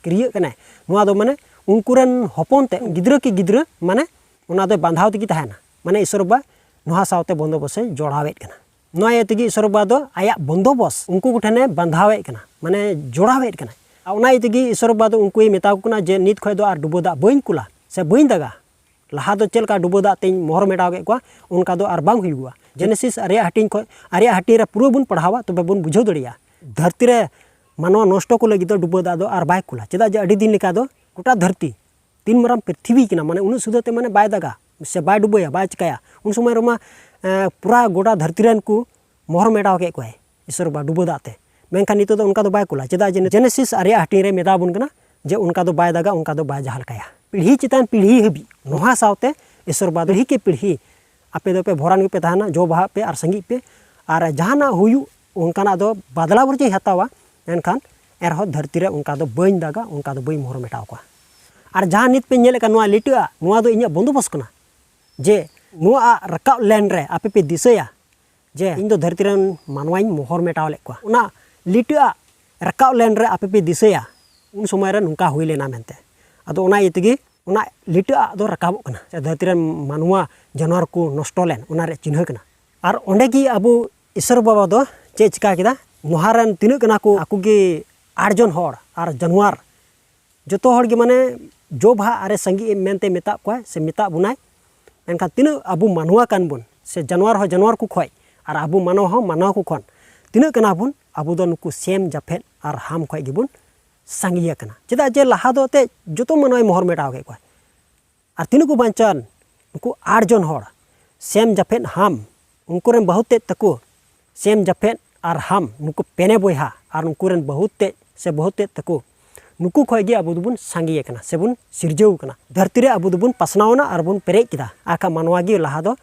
ᱠᱤᱨᱭᱟᱹᱜ ᱠᱟᱱᱟᱭ᱾ ᱱᱚᱣᱟ ᱫᱚ ᱢᱟᱱᱮ ᱩᱱᱠᱩ ᱨᱮᱱ ᱦᱚᱯᱚᱱ ᱛᱮᱫ ᱜᱤᱫᱽᱨᱟᱹ ᱠᱤ ᱜᱤᱫᱽᱨᱟᱹ ᱢᱟᱱᱮ ᱚᱱᱟ ᱫᱚᱭ ᱵᱟᱸᱫᱷᱟᱣ ᱛᱮᱜᱮ ᱛᱟᱦᱮᱱᱟ᱾ ᱢᱟᱱᱮ ᱤᱥᱚᱨ ᱵᱟᱵᱟ ᱱᱚᱦᱟ ᱥᱟᱶᱛᱮ ᱵᱚᱱᱫᱳᱵᱚᱥᱛ ᱮ ᱡᱚᱲᱟᱣᱮᱫ ᱠᱟᱱᱟ᱾ ᱱᱚᱣᱟ ᱤᱭᱟᱹ ᱛᱮᱜᱮ ᱤᱥᱚᱨ ᱵᱟᱵᱟ ᱫᱚ ᱟᱭᱟᱜ ᱵᱚᱱᱫᱳᱵᱚᱥᱛ ᱩᱱᱠᱩ ᱠᱚ ᱴᱷᱮᱱᱮ ᱵᱟᱸᱫᱷᱟᱣᱮᱫ ᱠᱟᱱᱟ, ᱢᱟᱱᱮ ᱡᱚᱲᱟᱣᱮᱫ ᱠᱟᱱᱟ᱾ ᱟᱨ ᱚᱱᱟ ᱤᱭᱟᱹ ᱛᱮᱜᱮ ᱤᱥᱚᱨ ᱵᱟᱵᱟ ᱫᱚ ᱩᱱᱠᱩᱭ ᱢᱮᱛᱟ ᱠᱚ ᱠᱟᱱᱟ ᱡᱮ ᱱᱤᱛ ᱠᱷᱚᱱ ᱫᱚ ᱟᱨ ᱰᱩᱵᱟᱹ ᱫᱟᱜ ᱵᱟᱹᱧ ᱠᱩᱞᱟ ᱥᱮ ᱵᱟᱹᱧ ᱫᱟᱜᱟ᱾ ᱞᱟᱦᱟ ᱫᱚ ᱪᱮᱫ ᱞᱮᱠᱟ ᱰᱩᱵᱟᱹ ᱫᱟᱜ ᱛᱮᱧ ᱢᱚᱦᱚᱨ ᱢᱮᱴᱟᱣ ᱠᱮᱫ ᱠᱚᱣᱟ, ᱚᱱᱠᱟ ᱫᱚ ᱟᱨ ᱵᱟᱝ ᱦᱩᱭᱩᱜᱼᱟ᱾ ᱡᱮᱱᱮᱥᱤᱥ ᱟᱨᱮᱭᱟᱜ ᱦᱟᱹᱴᱤᱧ ᱠᱷᱚᱱ, ᱟᱨᱮᱭᱟᱜ ᱦᱟᱹᱴᱤᱧ ᱨᱮ ᱯᱩᱨᱟᱹ ᱵᱚᱱ ᱯᱟᱲᱦᱟᱣᱟ, ᱛᱚᱵᱮ ᱵᱚᱱ ᱵᱩᱡᱷᱟᱹᱣ ᱫᱟᱲᱮᱭᱟᱜᱼᱟ᱾ ᱫᱷᱟᱹᱨᱛᱤ ᱨᱮ ᱢᱟᱱᱣᱟ ᱱᱚᱥᱴᱚ ᱠᱚ ᱞᱟᱹᱜᱤᱫ ᱫᱚ ᱰᱩᱵᱟᱹ ᱫᱟᱜ ᱫᱚ ᱟᱨ ᱵᱟᱭ ᱠᱩᱞᱟ᱾ ᱪᱮᱫᱟᱜ ᱡᱮ ᱟᱹᱰᱤ ᱫᱤᱱ ᱞᱮᱠᱟ ᱫᱚ ᱜᱚᱴᱟ ᱫᱷᱟᱹᱨᱛᱤ ᱛᱤᱱ ᱢᱟᱨᱟᱝ ᱯᱨᱤᱛᱷᱤᱵᱤ ᱠᱟᱱᱟ, ᱢᱟᱱᱮ ᱩᱱᱟᱹᱜ ᱥᱩᱫᱷᱟᱹ ᱛᱮ ᱢᱟᱱᱮ ᱵᱟᱭ ᱫᱟᱜᱟ ᱥᱮ ᱵᱟᱭ ᱰᱩᱵᱟᱹᱭᱟ, ᱵᱟᱭ ᱪᱤᱠᱟᱹᱭᱟ᱾ ᱩᱱ ᱥᱚᱢᱚᱭ ᱨᱮᱢᱟ, ᱮᱸ, ᱯᱩᱨᱟ ᱜᱚᱴᱟ ᱫᱷᱟᱹᱨᱛᱤ ᱨᱮᱱ ᱠᱚ ᱢᱚᱦᱚᱨ ᱢᱮᱴᱟᱣ ᱠᱮᱫ ᱠᱚᱣᱟᱭ ᱤᱥᱚᱨ ᱵᱟᱵᱟ ᱰᱩᱵᱟᱹ ᱫᱟᱜ ᱛᱮ᱾ ᱢᱮᱱᱠᱷᱟᱱ ᱱᱤᱛᱚᱜ ᱫᱚ ᱚᱱᱠᱟ ᱫᱚ ᱵᱟᱭ ᱠᱩᱞᱟ᱾ ᱪᱮᱫᱟᱜ ᱡᱮ ᱡᱮᱱᱮᱥᱤᱥ ᱟᱨᱮᱭᱟᱜ ᱦᱟᱹᱴᱤᱧ ᱨᱮ ᱢᱮᱛᱟ ᱵᱚᱱ ᱠᱟᱱᱟ ᱡᱮ ᱚᱱᱠᱟ ᱫᱚ ᱵᱟᱭ ᱫᱟᱜᱟ, ᱚᱱᱠᱟ ᱫᱚ ᱵᱟᱭ ᱡᱟᱦᱟᱸ ᱞᱮᱠᱟᱭᱟ᱾ ᱯᱤᱲᱦᱤ ᱪᱮᱛᱟᱱ ᱯᱤᱲᱦᱤ ᱦᱟᱹᱵᱤᱡ ᱱᱚᱣᱟ ᱥᱟᱶᱛᱮ ᱤᱥᱚᱨ ᱵᱟᱵᱟ ᱫᱚ ᱯᱤᱲᱦᱤ ᱠᱮ ᱯᱤᱲᱦᱤ ᱟᱯᱮ ᱫᱚᱯᱮ ᱵᱷᱚᱨᱟᱱ ᱜᱮᱯᱮ ᱛᱟᱦᱮᱱᱟ, ᱡᱚ ᱵᱟᱦᱟᱜ ᱯᱮ ᱟᱨ ᱥᱟᱸᱜᱤᱡ ᱯᱮ, ᱟᱨ ᱡᱟᱦᱟᱱᱟᱜ ᱦᱩᱭᱩᱜ ᱚᱱᱠᱟᱱᱟᱜ ᱫᱚ ᱵᱟᱫᱞᱟ ᱵᱚᱨᱡᱚᱧ ᱦᱟᱛᱟᱣᱟ, ᱮᱱᱠᱷᱟᱱ ᱮᱱᱨᱮᱦᱚᱸ ᱫᱷᱟᱹᱨᱛᱤ ᱨᱮ ᱚᱱᱠᱟ ᱫᱚ ᱵᱟᱹᱧ ᱫᱟᱜᱟ, ᱚᱱᱠᱟ ᱫᱚ ᱵᱟᱹᱧ ᱢᱚᱦᱚᱨ ᱢᱮᱴᱟᱣ ᱠᱚᱣᱟ᱾ ᱟᱨ ᱡᱟᱦᱟᱸ ᱱᱤᱛ ᱯᱮ ᱧᱮᱞᱮᱫ ᱠᱟᱱ ᱱᱚᱣᱟ ᱞᱤᱴᱟᱹᱜᱼᱟ, ᱱᱚᱣᱟ ᱫᱚ ᱤᱧᱟᱹᱜ ᱵᱚᱱᱫᱳᱵᱚᱥᱛ ᱠᱟᱱᱟ ᱡᱮ ᱱᱚᱣᱟ ᱟᱜ ᱨᱟᱠᱟᱵ ᱞᱮᱱ ᱨᱮ ᱟᱯᱮ ᱯᱮ ᱫᱤᱥᱟᱹᱭᱟ ᱡᱮ ᱤᱧ ᱫᱚ ᱫᱷᱟᱹᱨᱛᱤ ᱨᱮᱱ ᱢᱟᱱᱣᱟᱧ ᱢᱚᱦᱚᱨ ᱢᱮᱴᱟᱣ ᱞᱮᱫ ᱠᱚᱣᱟ᱾ ᱚᱱᱟ ᱞᱤᱴᱟᱹᱜᱼᱟ ᱨᱟᱠᱟᱵ ᱞᱮᱱ ᱨᱮ ᱟᱯᱮ ᱯᱮ ᱫᱤᱥᱟᱹᱭᱟ ᱩᱱ ᱥᱚᱢᱚᱭ ᱨᱮ ᱱᱚᱝᱠᱟ ᱦᱩᱭ ᱞᱮᱱᱟ ᱢᱮᱱᱛᱮ᱾ ᱟᱫᱚ ᱚᱱᱟ ᱤᱭᱟᱹ ᱛᱮᱜᱮ ᱚᱱᱟ ᱞᱤᱴᱟᱹ ᱟᱜ ᱫᱚ ᱨᱟᱠᱟᱵᱚᱜ ᱠᱟᱱᱟ, ᱥᱮ ᱫᱷᱟᱹᱨᱛᱤ ᱨᱮᱱ ᱢᱟᱱᱣᱟ ᱡᱟᱱᱣᱟᱨ ᱠᱚ ᱱᱚᱥᱴᱚ ᱞᱮᱱ ᱚᱱᱟ ᱨᱮᱭᱟᱜ ᱪᱤᱱᱦᱟᱹ ᱠᱟᱱᱟ᱾ ᱟᱨ ᱚᱸᱰᱮ ᱜᱮ ᱟᱵᱚ ᱤᱥᱚᱨ ᱵᱟᱵᱟ ᱫᱚ ᱪᱮᱫ ᱪᱤᱠᱟ ᱠᱮᱫᱟ? ᱱᱚᱣᱟ ᱨᱮᱱ ᱛᱤᱱᱟᱹᱜ ᱠᱟᱱᱟ ᱠᱚ, ᱟᱠᱚ ᱜᱮ ᱟᱴ ᱡᱚᱱ ᱦᱚᱲ ᱟᱨ ᱡᱟᱱᱣᱟᱨ, ᱡᱚᱛᱚ ᱦᱚᱲ ᱜᱮ ᱢᱟᱱᱮ ᱡᱚ ᱵᱟᱦᱟ ᱟᱨᱮ ᱥᱟᱸᱜᱮ ᱢᱮᱱᱛᱮ ᱢᱮᱛᱟᱜ ᱠᱚᱣᱟ ᱥᱮ ᱢᱮᱛᱟᱜ ᱵᱚᱱᱟᱭ᱾ ᱢᱮᱱᱠᱷᱟᱱ ᱛᱤᱱᱟᱹᱜ ᱟᱵᱚ ᱢᱟᱱᱣᱟ ᱠᱟᱱ ᱵᱚᱱ ᱥᱮ ᱡᱟᱱᱣᱟᱨ ᱦᱚᱸ ᱡᱟᱱᱣᱟᱨ ᱠᱚ ᱠᱷᱚᱡ ᱟᱨ ᱟᱵᱚ ᱢᱟᱱᱣᱟ ᱦᱚᱸ ᱢᱟᱱᱣᱟ ᱠᱚ ᱠᱷᱚᱱ ᱛᱤᱱᱟᱹᱜ ᱠᱟᱱᱟ ᱵᱚᱱ? ᱟᱵᱚ ᱫᱚ ᱱᱩᱠᱩ ᱥᱮᱢ ᱡᱟᱯᱷᱮᱫ ᱟᱨ ᱦᱟᱢ ᱠᱷᱚᱡ ᱜᱮᱵᱚᱱ ᱥᱟᱸᱜᱮ ᱟᱠᱟᱱᱟ᱾ ᱪᱮᱫᱟᱜ ᱡᱮ ᱞᱟᱦᱟ ᱫᱚ ᱮᱱᱛᱮᱫ ᱡᱚᱛᱚ ᱢᱟᱱᱣᱟᱭ ᱢᱚᱦᱚᱨ ᱢᱮᱴᱟᱣ ᱠᱮᱫ ᱠᱚᱣᱟ᱾ ᱟᱨ ᱛᱤᱱᱟᱹᱜ ᱠᱚ ᱵᱟᱧᱪᱟᱣ ᱮᱱ? ᱱᱩᱠᱩ ᱟᱴ ᱡᱚᱱ ᱦᱚᱲ, ᱥᱮᱢ ᱡᱟᱯᱷᱮᱫ ᱦᱟᱢ, ᱩᱱᱠᱩ ᱨᱮᱱ ᱵᱟᱹᱦᱩ ᱛᱮᱫ ᱛᱟᱠᱚ, ᱥᱮᱢ ᱡᱟᱯᱷᱮᱫ ᱟᱨ ᱦᱟᱢ, ᱱᱩᱠᱩ ᱯᱮᱱᱮ ᱵᱚᱭᱦᱟ ᱟᱨ ᱩᱱᱠᱩ ᱨᱮᱱ ᱵᱟᱹᱦᱩ ᱛᱮᱫ ᱥᱮ ᱵᱟᱹᱦᱩ ᱛᱮᱫ ᱛᱟᱠᱚ, ᱱᱩᱠᱩ ᱠᱷᱚᱡ ᱜᱮ ᱟᱵᱚ ᱫᱚᱵᱚᱱ ᱥᱟᱸᱜᱮ ᱟᱠᱟᱱᱟ ᱥᱮᱵᱚᱱ ᱥᱤᱨᱡᱟᱹᱣ ᱟᱠᱟᱱᱟ᱾ ᱫᱷᱟᱹᱨᱛᱤ ᱨᱮ ᱟᱵᱚ ᱫᱚᱵᱚᱱ ᱯᱟᱥᱱᱟᱣ ᱮᱱᱟ ᱟᱨ ᱵᱚᱱ ᱯᱮᱨᱮᱡ ᱠᱮᱫᱟ᱾ ᱟᱨ ᱠᱷᱟᱡ ᱢᱟᱱᱣᱟ ᱜᱮ ᱞᱟᱦᱟ ᱫᱚ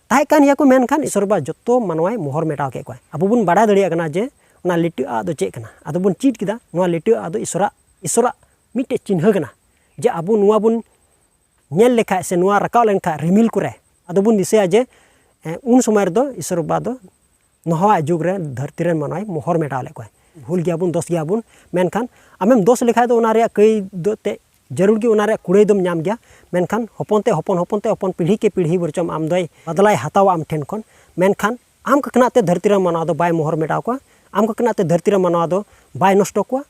ᱛᱟᱦᱮᱸ ᱠᱟᱱ ᱜᱮᱭᱟ ᱠᱚ, ᱢᱮᱱᱠᱷᱟᱱ ᱤᱥᱚᱨ ᱵᱟᱵᱟ ᱡᱚᱛᱚ ᱢᱟᱱᱣᱟᱭ ᱢᱚᱦᱚᱨ ᱢᱮᱴᱟᱣ ᱠᱮᱫ ᱠᱚᱣᱟ᱾ ᱟᱵᱚ ᱵᱚᱱ ᱵᱟᱲᱟᱭ ᱫᱟᱲᱮᱭᱟᱜ ᱠᱟᱱᱟ ᱡᱮ ᱚᱱᱟ ᱞᱤᱴᱟᱹ ᱟᱜ ᱫᱚ ᱪᱮᱫ ᱠᱟᱱᱟ᱾ ᱟᱫᱚ ᱵᱚᱱ ᱪᱮᱫ ᱠᱮᱫᱟ, ᱱᱚᱣᱟ ᱞᱤᱴᱟᱹ ᱟᱜ ᱫᱚ ᱤᱥᱚᱨᱟᱜ, ᱤᱥᱚᱨᱟᱜ ᱢᱤᱫᱴᱮᱡ ᱪᱤᱱᱦᱟᱹ ᱠᱟᱱᱟ᱾ ᱡᱮ ᱟᱵᱚ ᱱᱚᱣᱟ ᱵᱚᱱ ᱧᱮᱞ ᱞᱮᱠᱷᱟᱡ ᱥᱮ ᱱᱚᱣᱟ ᱨᱟᱠᱟᱵ ᱞᱮᱱᱠᱷᱟᱡ ᱨᱤᱢᱤᱞ ᱠᱚᱨᱮ, ᱟᱫᱚ ᱵᱚᱱ ᱫᱤᱥᱟᱹᱭᱟ ᱡᱮ, ᱮ, ᱩᱱ ᱥᱚᱢᱚᱭ ᱨᱮᱫᱚ ᱤᱥᱚᱨ ᱵᱟᱵᱟ ᱫᱚ ᱱᱚᱣᱟ ᱡᱩᱜᱽ ᱨᱮ ᱫᱷᱟᱹᱨᱛᱤ ᱨᱮᱱ ᱢᱟᱱᱣᱟᱭ ᱢᱚᱦᱚᱨ ᱢᱮᱴᱟᱣ ᱞᱮᱫ ᱠᱚᱣᱟ᱾ ᱵᱷᱩᱞ ᱜᱮᱭᱟᱵᱚᱱ, ᱫᱳᱥ ᱜᱮᱭᱟᱵᱚᱱ, ᱢᱮᱱᱠᱷᱟᱱ ᱟᱢᱮᱢ ᱫᱳᱥ ᱞᱮᱠᱷᱟᱡ ᱫᱚ ᱚᱱᱟ ᱨᱮᱭᱟᱜ ᱠᱟᱹᱭ ᱫᱚ ᱛᱮ ᱡᱟᱹᱨᱩᱲ ᱜᱮ, ᱚᱱᱟ ᱨᱮᱭᱟᱜ ᱠᱩᱲᱟᱹᱭ ᱫᱚᱢ ᱧᱟᱢ ᱜᱮᱭᱟ᱾ ᱢᱮᱱᱠᱷᱟᱱ ᱦᱚᱯᱚᱱ ᱛᱮ ᱦᱚᱯᱚᱱ, ᱦᱚᱯᱚᱱ ᱛᱮ ᱦᱚᱯᱚᱱ, ᱯᱤᱲᱦᱤ ᱠᱮ ᱯᱤᱲᱦᱤ ᱵᱚᱨᱪᱚᱢ ᱟᱢ ᱫᱚᱭ ᱵᱟᱫᱞᱟᱭ ᱦᱟᱛᱟᱣᱟ ᱟᱢ ᱴᱷᱮᱱ ᱠᱷᱚᱱ᱾ ᱢᱮᱱᱠᱷᱟᱱ ᱟᱢ ᱠᱟᱠᱱᱟᱜ ᱛᱮ ᱫᱷᱟᱹᱨᱛᱤ ᱨᱮᱱ ᱢᱟᱱᱣᱟ ᱫᱚ ᱵᱟᱭ ᱢᱚᱦᱚᱨ ᱢᱮᱴᱟᱣ ᱠᱚᱣᱟ, ᱟᱢ ᱠᱟᱠᱱᱟᱜ ᱛᱮ ᱫᱷᱟᱹᱨᱛᱤ ᱨᱮᱱ ᱢᱟᱱᱣᱟ ᱫᱚ ᱵᱟᱭ ᱱᱚᱥᱴᱚ ᱠᱚᱣᱟ᱾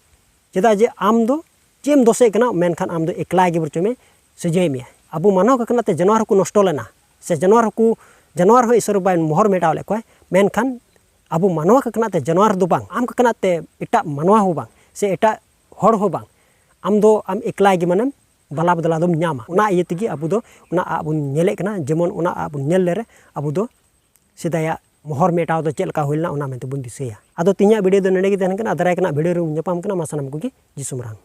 ᱪᱮᱫᱟᱜ ᱡᱮ ᱟᱢ ᱫᱚ ᱪᱮᱫ ᱮᱢ ᱫᱳᱥᱮᱫ ᱠᱟᱱᱟ? ᱢᱮᱱᱠᱷᱟᱱ ᱟᱢ ᱫᱚ ᱮᱠᱞᱟ ᱜᱮ ᱵᱚᱨᱪᱚᱢᱮ ᱥᱤᱨᱡᱟᱹᱣ ᱢᱮᱭᱟ᱾ ᱟᱵᱚ ᱢᱟᱱᱣᱟ ᱠᱟᱠᱱᱟᱜ ᱛᱮ ᱡᱟᱱᱣᱟᱨ ᱦᱚᱸᱠᱚ ᱱᱚᱥᱴᱚ ᱞᱮᱱᱟ, ᱥᱮ ᱡᱟᱱᱣᱟᱨ ᱦᱚᱸᱠᱚ, ᱡᱟᱱᱣᱟᱨ ᱦᱚᱸ ᱤᱥᱚᱨ ᱵᱟᱵᱟᱭ ᱢᱚᱦᱚᱨ ᱢᱮᱴᱟᱣ ᱞᱮᱫ ᱠᱚᱣᱟ, ᱢᱮᱱᱠᱷᱟᱱ ᱟᱵᱚ ᱢᱟᱱᱣᱟ ᱠᱟᱠᱱᱟᱜ ᱛᱮ ᱡᱟᱱᱣᱟᱨ ᱫᱚ ᱵᱟᱝ, ᱟᱢ ᱠᱟᱠᱱᱟᱜ ᱛᱮ ᱮᱴᱟᱜ ᱢᱟᱱᱣᱟ ᱦᱚᱸ ᱵᱟᱝ, ᱥᱮ ᱮᱴᱟᱜ ᱦᱚᱲ ᱦᱚᱸ ᱵᱟᱝ, ᱟᱢ ᱫᱚ ᱟᱢ ᱮᱠᱞᱟ ᱜᱮ ᱢᱟᱱᱮᱢ ᱵᱟᱞᱟ ᱵᱟᱫᱞᱟ ᱫᱚᱢ ᱧᱟᱢᱟ᱾ ᱚᱱᱟ ᱤᱭᱟᱹ ᱛᱮᱜᱮ ᱟᱵᱚ ᱫᱚ ᱚᱱᱟ ᱟᱜ ᱵᱚᱱ ᱧᱮᱞᱮᱫ ᱠᱟᱱᱟ, ᱡᱮᱢᱚᱱ ᱚᱱᱟ ᱟᱜ ᱵᱚᱱ ᱧᱮᱞ ᱞᱮᱨᱮ ᱟᱵᱚ ᱫᱚ ᱥᱮᱫᱟᱭᱟᱜ ᱢᱚᱦᱚᱨ ᱢᱮᱴᱟᱣ ᱫᱚ ᱪᱮᱫ ᱞᱮᱠᱟ ᱦᱩᱭ ᱞᱮᱱᱟ ᱚᱱᱟ ᱢᱮᱱᱛᱮ ᱵᱚᱱ ᱫᱤᱥᱟᱹᱭᱟ᱾ ᱟᱫᱚ ᱛᱮᱦᱮᱧᱟᱜ video ᱫᱚ ᱱᱚᱰᱮ ᱜᱮ ᱛᱟᱦᱮᱱ ᱠᱟᱱᱟ᱾ ᱫᱟᱨᱟᱭ ᱠᱟᱱᱟ video ᱨᱮᱵᱚᱱ ᱧᱟᱯᱟᱢ ᱠᱟᱱᱟ᱾ ᱢᱟ ᱥᱟᱱᱟᱢ ᱠᱚᱜᱮ ᱡᱤᱥᱩ ᱢᱟᱨᱟᱝ᱾